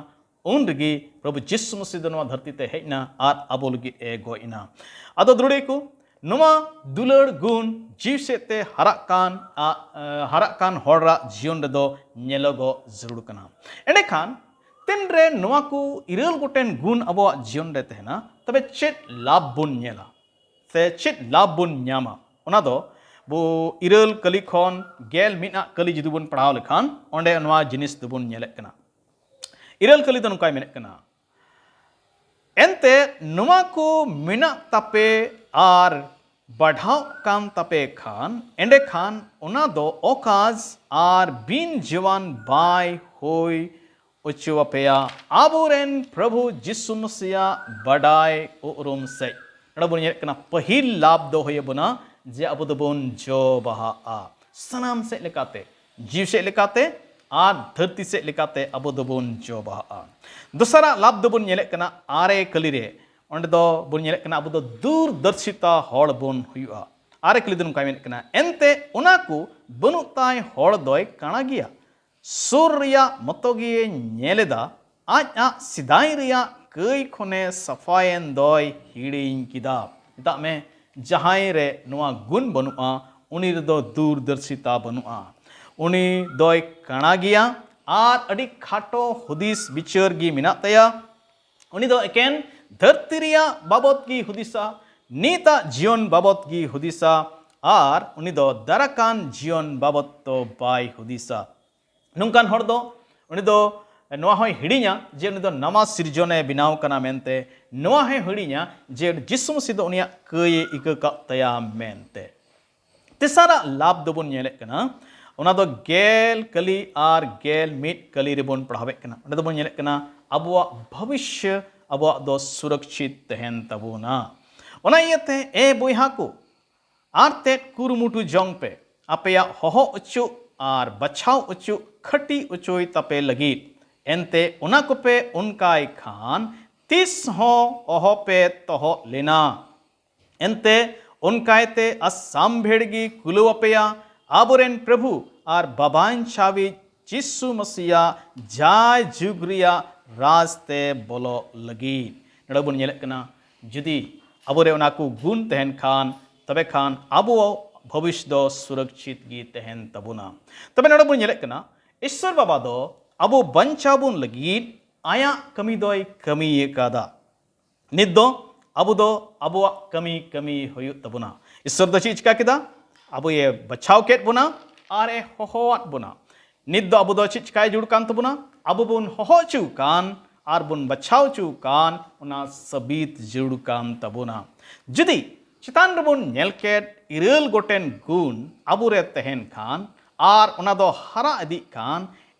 ᱩᱱ ᱨᱮᱜᱮ ᱯᱨᱚᱵᱷᱩ ᱡᱤᱥᱩ ᱢᱟᱹᱥᱤ ᱫᱚ ᱱᱚᱣᱟ ᱫᱷᱟᱹᱨᱛᱤ ᱛᱮ ᱦᱮᱡ ᱮᱱᱟ ᱟᱨ ᱟᱵᱚ ᱞᱟᱹᱜᱤᱫ ᱮ ᱜᱚᱡ ᱮᱱᱟ᱾ ᱟᱫᱚ ᱫᱩᱞᱟᱹᱲᱤᱭᱟᱹ ᱠᱚ, ᱱᱚᱣᱟ ᱫᱩᱞᱟᱹᱲ ᱜᱩᱱ ᱡᱤᱣᱤ ᱥᱮᱫ ᱛᱮ ᱦᱟᱨᱟᱜ ᱠᱟᱱ, ᱟ, ᱟ, ᱦᱟᱨᱟᱜ ᱠᱟᱱ ᱦᱚᱲᱟᱜ ᱡᱤᱭᱚᱱ ᱨᱮᱫᱚ ᱧᱮᱞᱚᱜᱚᱜ ᱡᱟᱹᱨᱩᱲ ᱠᱟᱱᱟ᱾ ᱮᱸᱰᱮᱠᱷᱟᱱ ᱛᱤᱱᱨᱮ ᱱᱚᱣᱟ ᱠᱚ ᱤᱨᱟᱹᱞ ᱜᱚᱴᱮᱱ ᱜᱩᱱ ᱟᱵᱚᱣᱟᱜ ᱡᱤᱭᱚᱱ ᱨᱮ ᱛᱟᱦᱮᱱᱟ, ᱛᱚᱵᱮ ᱪᱮᱫ ᱞᱟᱵᱷ ᱵᱚᱱ ᱧᱮᱞᱟ ᱥᱮ ᱪᱮᱫ ᱞᱟᱵᱷ ᱵᱚᱱ ᱧᱟᱢᱟ? ᱚᱱᱟ ᱫᱚ ᱵᱚ ᱤᱨᱟᱹᱞ ᱠᱟᱹᱞᱤ ᱠᱷᱚᱱ ᱜᱮᱞ ᱢᱤᱫ ᱟᱜ ᱠᱟᱹᱞᱤ ᱡᱩᱫᱤ ᱵᱚᱱ ᱯᱟᱲᱦᱟᱣ ᱞᱮᱠᱷᱟᱱ ᱚᱸᱰᱮ ᱱᱚᱣᱟ ᱡᱤᱱᱤᱥ ᱫᱚᱵᱚᱱ ᱧᱮᱞᱮᱫ ᱠᱟᱱᱟ᱾ ᱤᱨᱟᱹᱞ ᱠᱟᱹᱞᱤ ᱫᱚ ᱱᱚᱝᱠᱟᱭ ᱢᱮᱱᱮᱫ ᱠᱟᱱᱟ, ᱮᱱᱛᱮ ᱱᱚᱣᱟ ᱠᱚ ᱢᱮᱱᱟᱜ ᱛᱟᱯᱮ ᱟᱨ ᱵᱟᱰᱷᱟᱣᱜ ᱠᱟᱱ ᱛᱟᱯᱮ ᱠᱷᱟᱱ, ᱮᱸᱰᱮᱠᱷᱟᱱ ᱚᱱᱟ ᱫᱚ ᱚᱠᱟᱡ ᱟᱨ ᱵᱤᱱ ᱡᱚᱣᱟᱱ ᱵᱟᱭ ᱦᱩᱭ ᱚᱪᱚᱣᱟᱯᱮᱭᱟ᱾ ᱟᱵᱚᱨᱮᱱ ᱯᱨᱚᱵᱷᱩ ᱡᱤᱥᱩ ᱢᱟᱥᱤᱭᱟᱜ ᱵᱟᱰᱟᱭ ᱩᱯᱨᱩᱢ ᱥᱮᱡ᱾ ᱱᱚᱰᱮ ᱵᱚᱱ ᱧᱮᱞᱮᱫ ᱠᱟᱱᱟ, ᱯᱟᱹᱦᱤᱞ ᱞᱟᱵᱷ ᱫᱚ ᱦᱩᱭ ᱟᱵᱚᱱᱟ ᱡᱮ ᱟᱵᱚ ᱫᱚᱵᱚᱱ ᱡᱚ ᱵᱟᱦᱟᱜᱼᱟ᱾ ᱥᱟᱱᱟᱢ ᱥᱮᱫ ᱞᱮᱠᱟᱛᱮ, ᱡᱤᱣᱤ ᱥᱮᱫ ᱞᱮᱠᱟᱛᱮ ᱟᱨ ᱫᱷᱟᱹᱨᱛᱤ ᱥᱮᱫ ᱞᱮᱠᱟᱛᱮ ᱟᱵᱚ ᱫᱚᱵᱚᱱ ᱡᱚ ᱵᱟᱦᱟᱜᱼᱟ᱾ ᱫᱚᱥᱟᱨᱟᱜ ᱞᱟᱵᱷ ᱫᱚᱵᱚᱱ ᱧᱮᱞᱮᱫ ᱠᱟᱱᱟ ᱟᱨᱮ ᱠᱟᱹᱞᱤ ᱨᱮ᱾ ᱚᱸᱰᱮ ᱫᱚ ᱵᱚᱱ ᱧᱮᱞᱮᱫ ᱠᱟᱱᱟ ᱟᱵᱚ ᱫᱚ ᱫᱩᱨᱫᱚᱨᱥᱤᱛᱟ ᱦᱚᱲ ᱵᱚᱱ ᱦᱩᱭᱩᱜᱼᱟ᱾ ᱟᱨᱮ ᱠᱟᱹᱞᱤ ᱫᱚ ᱱᱚᱝᱠᱟᱭ ᱢᱮᱱᱮᱫ ᱠᱟᱱᱟ, ᱮᱱᱛᱮ ᱚᱱᱟ ᱠᱚ ᱵᱟᱹᱱᱩᱜ ᱛᱟᱭ ᱦᱚᱲ ᱫᱚᱭ ᱠᱟᱬᱟ ᱜᱮᱭᱟ᱾ ᱥᱩᱨ ᱨᱮᱭᱟᱜ ᱢᱚᱛᱚ ᱜᱮᱭ ᱧᱮᱞ ᱮᱫᱟ, ᱟᱡ ᱟᱜ ᱥᱮᱫᱟᱭ ᱨᱮᱭᱟᱜ ᱠᱟᱹᱭ ᱠᱷᱚᱱᱮ ᱥᱟᱯᱷᱟᱭᱮᱱ ᱫᱚᱭ ᱦᱤᱲᱤᱧ ᱠᱮᱫᱟ᱾ ᱢᱮᱛᱟᱜ ᱢᱮ, ᱡᱟᱦᱟᱸᱭ ᱨᱮ ᱱᱚᱣᱟ ᱜᱩᱱ ᱵᱟᱹᱱᱩᱜᱼᱟ, ᱩᱱᱤ ᱨᱮᱫᱚ ᱫᱩᱨᱫᱚᱨᱥᱤᱛᱟ ᱵᱟᱹᱱᱩᱜᱼᱟ᱾ ᱩᱱᱤ ᱫᱚᱭ ᱠᱟᱬᱟ ᱜᱮᱭᱟ ᱟᱨ ᱟᱹᱰᱤ ᱠᱷᱟᱴᱚ ᱦᱩᱫᱤᱥ ᱵᱤᱪᱟᱹᱨ ᱜᱮ ᱢᱮᱱᱟᱜ ᱛᱟᱭᱟ᱾ ᱩᱱᱤ ᱫᱚ ᱮᱠᱮᱱ ᱫᱷᱟᱹᱨᱛᱤ ᱨᱮᱭᱟᱜ ᱵᱟᱵᱚᱛ ᱜᱮ ᱦᱩᱫᱤᱥᱟ, ᱱᱤᱛᱟᱜ ᱡᱤᱭᱚᱱ ᱵᱟᱵᱚᱛ ᱜᱮ ᱦᱩᱫᱤᱥᱟ, ᱟᱨ ᱩᱱᱤ ᱫᱚ ᱫᱟᱨᱟᱠᱟᱱ ᱡᱤᱭᱚᱱ ᱵᱟᱵᱚᱛ ᱫᱚ ᱵᱟᱭ ᱦᱩᱫᱤᱥᱟ᱾ ᱱᱚᱝᱠᱟᱱ ᱦᱚᱲ ᱫᱚ, ᱩᱱᱤ ᱫᱚ ᱱᱚᱣᱟ ᱦᱚᱸᱭ ᱦᱤᱲᱤᱧᱟ ᱡᱮ ᱩᱱᱤ ᱫᱚ ᱱᱟᱣᱟ ᱥᱤᱨᱡᱚᱱᱮ ᱵᱮᱱᱟᱣ ᱠᱟᱱᱟ ᱢᱮᱱᱛᱮ, ᱱᱚᱣᱟ ᱦᱚᱸᱭ ᱦᱤᱲᱤᱧᱟ ᱡᱮ ᱡᱤᱥᱩ ᱢᱟᱹᱥᱤ ᱫᱚ ᱩᱱᱤᱭᱟᱜ ᱠᱟᱹᱭᱮ ᱤᱠᱟᱹ ᱠᱟᱜ ᱛᱟᱭᱟ ᱢᱮᱱᱛᱮ᱾ ᱛᱮᱥᱟᱨᱟᱜ ᱞᱟᱵᱷ ᱫᱚᱵᱚᱱ ᱧᱮᱞᱮᱫ ᱠᱟᱱᱟ, ᱚᱱᱟ ᱫᱚ ᱜᱮᱞ ᱠᱟᱹᱞᱤ ᱟᱨ ᱜᱮᱞ ᱢᱤᱫ ᱠᱟᱹᱞᱤ ᱨᱮᱵᱚᱱ ᱯᱟᱲᱦᱟᱣᱮᱫ ᱠᱟᱱᱟ᱾ ᱚᱸᱰᱮ ᱫᱚᱵᱚᱱ ᱧᱮᱞᱮᱫ ᱠᱟᱱᱟ ᱟᱵᱚᱣᱟᱜ ᱵᱷᱚᱵᱤᱥᱥᱚ ᱟᱵᱚᱣᱟᱜ ᱫᱚ ᱥᱩᱨᱚᱠᱪᱷᱤᱛ ᱛᱟᱦᱮᱱ ᱛᱟᱵᱚᱱᱟ᱾ ᱚᱱᱟ ᱤᱭᱟᱹᱛᱮ ᱮ ᱵᱚᱭᱦᱟ ᱠᱚ, ᱟᱨ ᱛᱮᱫ ᱠᱩᱨᱩᱢᱩᱴᱩ ᱡᱚᱝ ᱯᱮ, ᱟᱯᱮᱭᱟᱜ ᱦᱚᱦᱚ ᱚᱪᱚᱜ ᱟᱨ ᱵᱟᱪᱷᱟᱣ ᱚᱪᱚᱜ ᱠᱷᱟᱹᱴᱤ ᱚᱪᱚᱭ ᱛᱟᱯᱮ ᱞᱟᱹᱜᱤᱫ᱾ ᱮᱱᱛᱮ ᱚᱱᱟ ᱠᱚᱯᱮ ᱚᱱᱠᱟᱭ ᱠᱷᱟᱱ, ᱛᱤᱥ ᱦᱚᱸ ᱚᱦᱚᱯᱮ ᱛᱚᱦᱚᱫ ᱞᱮᱱᱟ᱾ ᱮᱱᱛᱮ ᱚᱱᱠᱟᱭᱛᱮ ᱟᱥᱟᱢ ᱵᱷᱮᱲ ᱜᱮ ᱠᱩᱞᱟᱹᱣ ᱟᱯᱮᱭᱟ, ᱟᱵᱚᱨᱮᱱ ᱯᱨᱚᱵᱷᱩ ᱟᱨ ᱵᱟᱵᱟᱧᱪᱟᱣᱤᱡ ᱡᱤᱥᱩ ᱢᱟᱥᱤᱭᱟᱜ ᱡᱟᱭ ᱡᱩᱜᱽ ᱨᱮᱭᱟᱜ ᱨᱟᱡᱽ ᱛᱮ ᱵᱚᱞᱚᱜ ᱞᱟᱹᱜᱤᱫ᱾ ᱱᱚᱰᱮ ᱵᱚᱱ ᱧᱮᱞᱮᱫ ᱠᱟᱱᱟ, ᱡᱩᱫᱤ ᱟᱵᱚᱨᱮ ᱚᱱᱟ ᱠᱚ ᱜᱩᱱ ᱛᱟᱦᱮᱱ ᱠᱷᱟᱱ, ᱛᱚᱵᱮ ᱠᱷᱟᱱ ᱟᱵᱚ ᱵᱷᱚᱵᱤᱥ ᱫᱚ ᱥᱩᱨᱚᱠᱪᱷᱤᱛ ᱜᱮ ᱛᱟᱦᱮᱱ ᱛᱟᱵᱚᱱᱟ᱾ ᱛᱚᱵᱮ ᱱᱚᱰᱮ ᱵᱚᱱ ᱧᱮᱞᱮᱫ ᱠᱟᱱᱟ, ᱤᱥᱥᱚᱨ ᱵᱟᱵᱟ ᱫᱚ ᱟᱵᱚ ᱵᱟᱧᱪᱟᱣ ᱵᱚᱱ ᱞᱟᱹᱜᱤᱫ ᱟᱭᱟᱜ ᱠᱟᱹᱢᱤ ᱫᱚᱭ ᱠᱟᱹᱢᱤ ᱟᱠᱟᱫᱟ᱾ ᱱᱤᱛ ᱫᱚ ᱟᱵᱚ ᱫᱚ ᱟᱵᱚᱣᱟᱜ ᱠᱟᱹᱢᱤ ᱠᱟᱹᱢᱤ ᱦᱩᱭᱩᱜ ᱛᱟᱵᱚᱱᱟ᱾ ᱤᱥᱥᱚᱨ ᱫᱚ ᱪᱮᱫ ᱪᱤᱠᱟ ᱠᱮᱫᱟ? ᱟᱵᱚᱭᱮ ᱵᱟᱪᱷᱟᱣ ᱠᱮᱫ ᱵᱚᱱᱟ ᱟᱨ ᱮ ᱦᱚᱦᱚᱣᱟᱫ ᱵᱚᱱᱟ᱾ ᱱᱤᱛ ᱫᱚ ᱟᱵᱚ ᱫᱚ ᱪᱮᱫ ᱪᱤᱠᱟᱭ ᱡᱟᱹᱨᱩᱲ ᱠᱟᱱ ᱛᱟᱵᱚᱱᱟ? ᱟᱵᱚ ᱵᱚᱱ ᱦᱚᱦᱚ ᱦᱚᱪᱚ ᱠᱟᱱ ᱟᱨ ᱵᱚᱱ ᱵᱟᱪᱷᱟᱣ ᱦᱚᱪᱚ ᱠᱟᱱ, ᱚᱱᱟ ᱥᱟᱹᱵᱤᱛ ᱡᱟᱹᱨᱩᱲ ᱠᱟᱱ ᱛᱟᱵᱚᱱᱟ᱾ ᱡᱩᱫᱤ ᱪᱮᱛᱟᱱ ᱨᱮᱵᱚᱱ ᱧᱮᱞ ᱠᱮᱫ ᱤᱨᱟᱹᱞ ᱜᱚᱴᱮᱱ ᱜᱩᱱ ᱟᱵᱚᱨᱮ ᱛᱟᱦᱮᱱ ᱠᱷᱟᱱ ᱟᱨ ᱚᱱᱟ ᱫᱚ ᱦᱟᱨᱟ ᱤᱫᱤᱜ ᱠᱷᱟᱱ,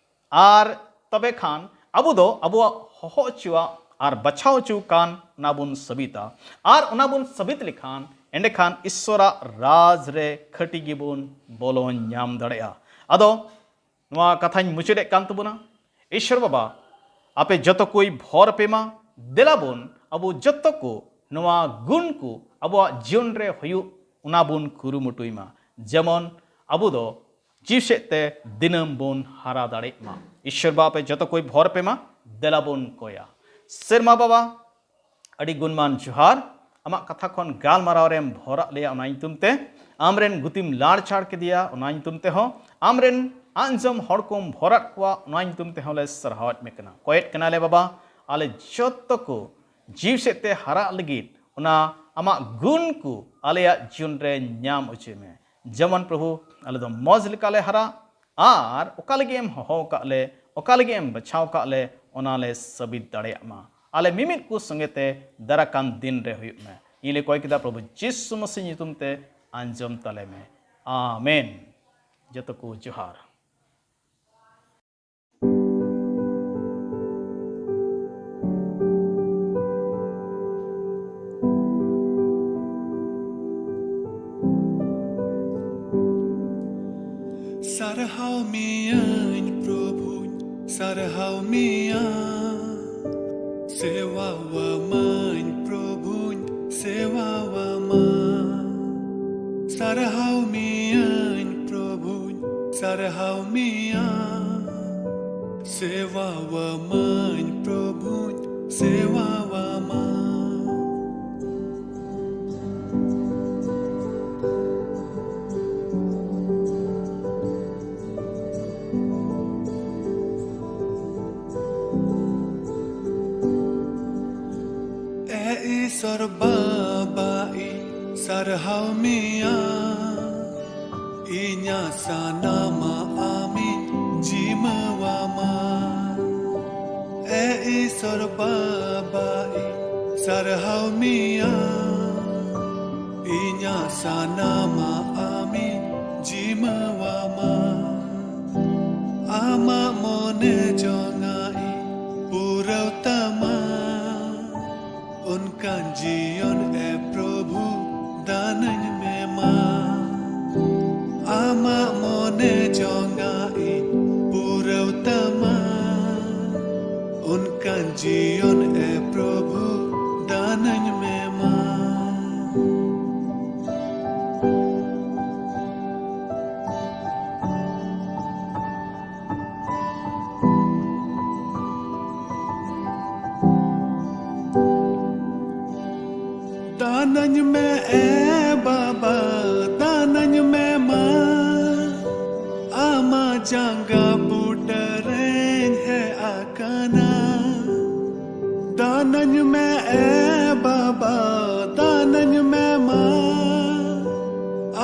ᱟᱨ ᱛᱚᱵᱮ ᱠᱷᱟᱱ ᱟᱵᱚ ᱫᱚ ᱟᱵᱚᱣᱟᱜ ᱦᱚᱦᱚ ᱦᱚᱪᱚᱣᱟᱜ ᱟᱨ ᱵᱟᱪᱷᱟᱣ ᱦᱚᱪᱚ ᱠᱟᱱ ᱚᱱᱟ ᱵᱚᱱ ᱥᱟᱹᱵᱤᱛᱟ᱾ ᱟᱨ ᱚᱱᱟ ᱵᱚᱱ ᱥᱟᱹᱵᱤᱛ ᱞᱮᱠᱷᱟᱱ ᱮᱸᱰᱮᱠᱷᱟᱱ ᱤᱥᱥᱚᱨᱟᱜ ᱨᱟᱡᱽ ᱨᱮ ᱠᱷᱟᱹᱴᱤ ᱜᱮᱵᱚᱱ ᱵᱚᱞᱚ ᱧᱟᱢ ᱫᱟᱲᱮᱭᱟᱜᱼᱟ᱾ ᱟᱫᱚ ᱱᱚᱣᱟ ᱠᱟᱛᱷᱟᱧ ᱢᱩᱪᱟᱹᱫᱮᱫ ᱠᱟᱱ ᱛᱟᱵᱚᱱᱟ᱾ ᱤᱥᱥᱚᱨ ᱵᱟᱵᱟ, ᱟᱯᱮ ᱡᱚᱛᱚ ᱠᱚᱭ ᱵᱷᱚᱨ ᱯᱮ ᱢᱟ᱾ ᱫᱮᱞᱟ ᱵᱚᱱ ᱟᱵᱚ ᱡᱚᱛᱚ ᱠᱚ ᱱᱚᱣᱟ ᱜᱩᱱ ᱠᱚ ᱟᱵᱚᱣᱟᱜ ᱡᱤᱭᱚᱱ ᱨᱮ ᱦᱩᱭᱩᱜ, ᱚᱱᱟ ᱵᱚᱱ ᱠᱩᱨᱩᱢᱩᱴᱩᱭ ᱢᱟ, ᱡᱮᱢᱚᱱ ᱟᱵᱚ ᱫᱚ ᱡᱤᱣᱤ ᱥᱮᱫ ᱛᱮ ᱫᱤᱱᱟᱹᱢ ᱵᱚᱱ ᱦᱟᱨᱟ ᱫᱟᱲᱮᱜ ᱢᱟ᱾ ᱤᱥᱥᱚᱨ ᱵᱟᱵᱟ, ᱟᱯᱮ ᱡᱚᱛᱚ ᱠᱚᱭ ᱵᱷᱚᱨ ᱯᱮ ᱢᱟ᱾ ᱫᱮᱞᱟ ᱵᱚᱱ ᱠᱚᱭᱟ᱾ ᱥᱮᱨᱢᱟ ᱵᱟᱵᱟ, ᱟᱹᱰᱤ ᱜᱩᱱᱢᱟᱱ ᱡᱚᱦᱟᱨ᱾ ᱟᱢᱟᱜ ᱠᱟᱛᱷᱟ ᱠᱷᱚᱱ ᱜᱟᱞᱢᱟᱨᱟᱣ ᱨᱮᱢ ᱵᱷᱚᱨᱟᱜ ᱞᱮᱭᱟ, ᱚᱱᱟ ᱧᱩᱛᱩᱢ ᱛᱮ ᱟᱢᱨᱮᱱ ᱜᱩᱛᱤᱢ ᱞᱟᱲ ᱪᱷᱟᱲ ᱠᱮᱫᱮᱭᱟ, ᱚᱱᱟ ᱧᱩᱛᱩᱢ ᱛᱮᱦᱚᱸ ᱟᱢᱨᱮᱱ ᱟᱸᱡᱚᱢ ᱦᱚᱲ ᱠᱚᱢ ᱵᱷᱚᱨᱟᱜ ᱠᱚᱣᱟ, ᱚᱱᱟ ᱧᱩᱛᱩᱢ ᱛᱮᱦᱚᱸ ᱞᱮ ᱥᱟᱨᱦᱟᱣᱮᱫ ᱢᱮ ᱠᱟᱱᱟ᱾ ᱠᱚᱭᱮᱫ ᱠᱟᱱᱟᱞᱮ ᱵᱟᱵᱟ, ᱟᱞᱮ ᱡᱚᱛᱚ ᱠᱚ ᱡᱤᱣᱤ ᱥᱮᱫ ᱛᱮ ᱦᱟᱨᱟᱜ ᱞᱟᱹᱜᱤᱫ ᱚᱱᱟ ᱟᱢᱟᱜ ᱜᱩᱱ ᱠᱚ ᱟᱞᱮᱭᱟᱜ ᱡᱤᱭᱚᱱ ᱨᱮ ᱧᱟᱢ ᱦᱚᱪᱚᱭ ᱢᱮ᱾ ᱡᱮᱢᱚᱱ ᱯᱨᱚᱵᱷᱩ, ᱟᱞᱮ ᱫᱚ ᱢᱚᱡᱽ ᱞᱮᱠᱟ ᱞᱮ ᱦᱟᱨᱟᱜ ᱟᱨ ᱚᱠᱟ ᱞᱟᱹᱜᱤᱫ ᱮᱢ ᱦᱚᱦᱚ ᱟᱠᱟᱫ ᱞᱮ, ᱚᱠᱟ ᱞᱟᱹᱜᱤᱫ ᱮᱢ ᱵᱟᱪᱷᱟᱣ ᱟᱠᱟᱫ ᱞᱮ, ᱚᱱᱟ ᱞᱮ ᱥᱟᱹᱵᱤᱛ ᱫᱟᱲᱮᱭᱟᱜ ᱢᱟ᱾ ᱟᱞᱮ ᱢᱤᱢᱤᱫ ᱠᱚ ᱥᱚᱸᱜᱮ ᱛᱮ ᱫᱟᱨᱟ ᱠᱟᱱ ᱫᱤᱱ ᱨᱮ ᱦᱩᱭᱩᱜ ᱢᱮ᱾ ᱤᱧ ᱞᱮ ᱠᱚᱭ ᱠᱮᱫᱟ ᱯᱨᱚᱵᱷᱩ ᱡᱤᱥᱩ ᱢᱟᱹᱥᱤ ᱧᱩᱛᱩᱢ ᱛᱮ, ᱟᱸᱡᱚᱢ ᱛᱟᱞᱮ ᱢᱮ᱾ ᱟᱢᱮᱱ᱾ ᱡᱚᱛᱚ ᱠᱚ ᱡᱚᱦᱟᱨ᱾ ᱥᱟᱨᱦᱟᱣ ᱢᱮᱭᱟᱹᱧ ᱯᱨᱚᱵᱷᱩᱧ, ᱥᱟᱨᱦᱟᱣ ᱢᱮᱭᱟ᱾ ᱥᱮᱣᱟᱣᱟᱢᱟᱹᱧ ᱯᱨᱚᱵᱷᱩᱧ, ᱥᱮᱣᱟᱣᱟᱢᱟ᱾ ᱥᱟᱨᱦᱟᱣ ᱢᱮᱭᱟᱹᱧ ᱯᱨᱚᱵᱷᱩᱧ, ᱥᱟᱨᱦᱟᱣ ᱢᱮᱭᱟ᱾ ᱥᱮᱣᱟᱣᱟᱢᱟᱹᱧ ᱯᱨᱚᱵᱷᱩᱧ, ᱥᱮᱣᱟᱣᱟᱢᱟ᱾ ᱮ ᱤᱥᱚᱨ ᱵᱟᱵᱟ, ᱤᱧ ᱥᱟᱨᱦᱟᱣ ᱢᱮᱭᱟ᱾ ᱤᱧᱟᱹᱜ ᱥᱟᱱᱟᱢᱟᱜ ᱟᱢᱤᱧ ᱡᱤᱢᱟᱹᱣᱟᱢᱟ᱾ ᱮ ᱤᱥᱚᱨ ᱵᱟᱵᱟ, ᱤᱧ ᱥᱟᱨᱦᱟᱣ ᱢᱮᱭᱟ᱾ ᱤᱧᱟᱜ ᱥᱟᱱᱟᱢᱟᱜ ᱟᱢᱤᱧ ᱡᱤᱢᱟᱹᱣᱟᱢᱟ᱾ ᱟᱢᱟᱜ ᱢᱚᱱᱮ ᱡᱚᱝᱟᱜ ᱤᱧ ᱯᱩᱨᱟᱹᱣ ᱛᱟᱢᱟ᱾ ᱚᱱᱠᱟᱱ ᱡᱤᱭᱚᱱ ᱮ ᱯᱨᱚᱵᱷᱩ ᱫᱟᱱᱟᱹᱧ ᱢᱮ ᱢᱟ᱾ ᱟᱢᱟᱜ ᱢᱚᱱᱮ ᱡᱚᱝᱟᱜ ᱤᱧ ᱯᱩᱨᱟᱹᱣ ᱛᱟᱢᱟ᱾ ᱚᱱᱠᱟᱱ ᱡᱤᱭᱚᱱ ᱮ ᱯᱨᱚᱵᱷᱩ ᱫᱟᱱᱟᱹᱧ ᱢᱮ ᱢᱟ᱾ ᱫᱟᱱᱟᱹᱧ ᱢᱮ ᱮ ᱵᱟᱵᱟ, ᱫᱟᱱᱟᱹᱧ ᱢᱮ ᱢᱟ᱾ ᱟᱢᱟᱜ ᱡᱟᱸᱜᱟ ᱵᱩᱴᱟᱹ ᱨᱮᱧ ᱦᱮᱡ ᱟᱠᱟᱱᱟ᱾ ᱫᱟᱱᱟᱹᱧ ᱢᱮ ᱮ ᱵᱟᱵᱟ, ᱫᱟᱱᱟᱹᱧ ᱢᱮ ᱢᱟ᱾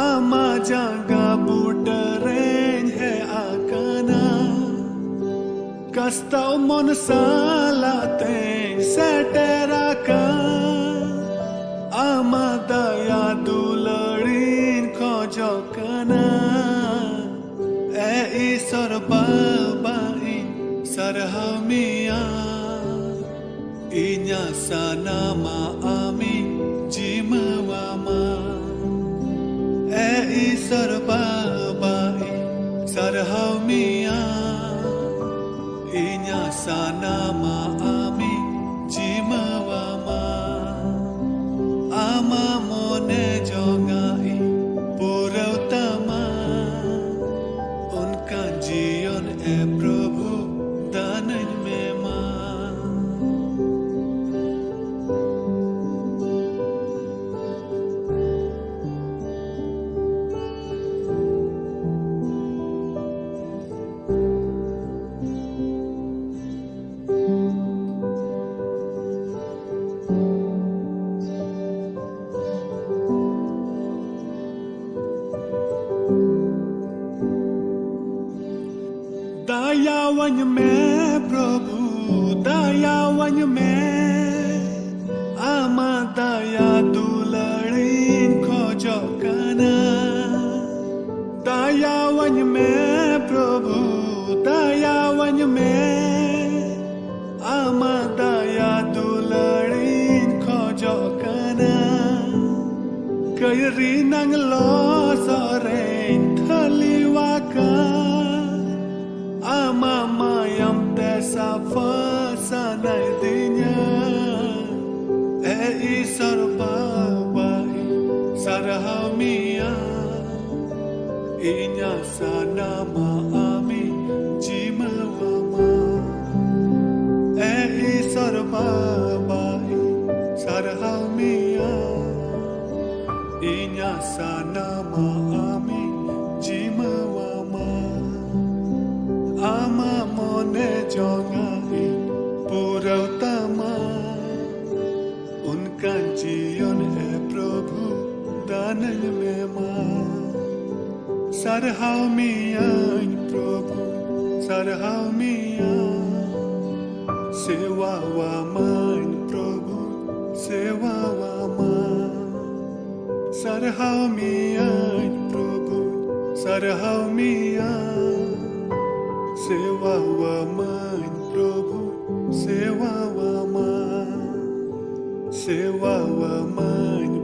ᱟᱢᱟᱜ ᱡᱟᱸᱜᱟ ᱵᱩᱴᱟᱹ ᱨᱮᱧ ᱦᱮᱡ ᱟᱠᱟᱱᱟ᱾ ᱠᱟᱥᱛᱟᱣ ᱢᱚᱱ ᱥᱟᱞᱟᱜ ᱛᱮᱧ ᱥᱮᱴᱮᱨ ᱟᱠᱟᱱ᱾ ᱟᱢᱟᱜ ᱫᱟᱭᱟ ᱫᱩᱞᱟᱹᱲᱤᱧ ᱠᱷᱚᱡᱚᱜ ᱠᱟᱱᱟ᱾ ᱮ ᱤᱥᱚᱨ ᱵᱟᱵᱟ, ᱤᱧ ᱥᱟᱨᱦᱟᱣ ᱢᱮᱭᱟ᱾ ᱤᱧᱟᱜ ᱥᱟᱱᱟᱢᱟᱜ ᱟᱢᱤᱧ ᱡᱤᱢᱟᱹᱣᱟᱢᱟ᱾ ᱮ ᱤᱥᱚᱨ ᱵᱟᱵᱟ, ᱤᱧ ᱥᱟᱨᱦᱟᱣ ᱢᱮᱭᱟ᱾ ᱤᱧᱟᱜ ᱥᱟᱱᱟᱢᱟᱜ ᱟᱢᱤᱧ ᱡᱤᱢᱟᱹᱣᱟᱢᱟ᱾ ᱟᱢᱟᱜ ᱢᱚᱱᱮ ᱡᱚᱝᱟᱜ ᱤᱧ ᱯᱩᱨᱟᱹᱣ ᱛᱟᱢᱟ᱾ ᱚᱱᱠᱟᱱ ᱡᱤᱭᱚᱱ ᱮ ᱯᱨᱚᱵᱷᱩ ᱫᱟᱱᱟᱹᱧ ᱢᱮ ᱢᱟ᱾ ᱫᱟᱭᱟᱣᱟᱹᱧ ᱢᱮ ᱯᱨᱚᱵᱷᱩ, ᱫᱟᱭᱟᱣᱟᱹᱧ ᱢᱮ᱾ ᱟᱢᱟᱜ ᱫᱟᱭᱟ ᱫᱩᱞᱟᱹᱲᱤᱧ ᱫᱟᱭᱟᱣᱟᱹᱧ ᱢᱮ ᱯᱨᱚᱵᱷᱩ, ᱫᱟᱭᱟᱣᱟᱹᱧ ᱢᱮ, ᱟᱢᱟᱜ ᱫᱟᱭᱟ ᱫᱩᱞᱟᱹᱲᱤᱧ ᱠᱷᱚᱡᱚᱜ ᱠᱟᱱᱟ᱾ ᱠᱟᱹᱭᱨᱤ ᱱᱟᱝ ᱞᱚᱥᱚᱫ ᱨᱮᱧ ᱠᱷᱟᱹᱞᱤᱣᱟᱠᱟᱱ, ᱟᱢᱟᱜ ᱢᱟᱭᱟᱢ ᱛᱮ ᱥᱟᱯᱷᱟ ᱥᱟᱱᱟᱭᱮᱫᱤᱧᱟ᱾ ᱮ ᱤᱥᱚᱨ ᱵᱟᱵᱟ, ᱤᱧ ᱥᱟᱨᱦᱟᱣ ᱢᱮᱭᱟ, ᱤᱧᱟᱹᱜ ᱥᱟᱱᱟᱢᱟᱜ ᱟᱢᱤᱧ ᱡᱤᱢᱟᱹᱣᱟᱢᱟ᱾ ᱮ ᱤᱥᱚᱨ ᱵᱟᱵᱟ, ᱤᱧ ᱥᱟᱨᱦᱟᱣ ᱢᱮᱭᱟ, ᱤᱧᱟᱹᱜ ᱥᱟᱱᱟᱢᱟᱜ ᱟᱢᱤᱧ ᱡᱤᱢᱟᱹᱣᱟᱢᱟ᱾ ᱟᱢᱟᱜ ᱢᱚᱱᱮ ᱡᱚᱝᱟᱜ ᱤᱧ ᱯᱩᱨᱟᱹᱣ ᱛᱟᱢᱟ, ᱚᱱᱠᱟᱱ ᱡᱤᱭᱚᱱ ᱮ ᱯᱨᱚᱵᱷᱩ ᱫᱟᱱᱟᱹᱧ ᱢᱮ ᱢᱟ᱾ ᱥᱟᱨᱦᱟᱣ ᱢᱮᱭᱟᱹᱧ ᱯᱨᱚᱵᱷᱩ, ᱥᱟᱨᱦᱟᱣ ᱢᱮᱭᱟ, ᱥᱮᱣᱟᱣᱟᱢᱟᱹᱧ ᱯᱨᱚᱵᱷᱩ, ᱥᱮᱣᱟᱣᱟᱢᱟ᱾ ᱥᱟᱨᱦᱟᱣ ᱢᱮᱭᱟᱹᱧ ᱯᱨᱚᱵᱷᱩ, ᱥᱟᱨᱦᱟᱣ ᱢᱮᱭᱟ, ᱥᱮᱣᱟᱣᱟᱢᱟᱹᱧ ᱯᱨᱚᱵᱷᱩ, ᱥᱮᱣᱟᱣᱟᱢᱟ᱾ ᱥᱮᱣᱟᱣᱟᱢᱟᱹᱧ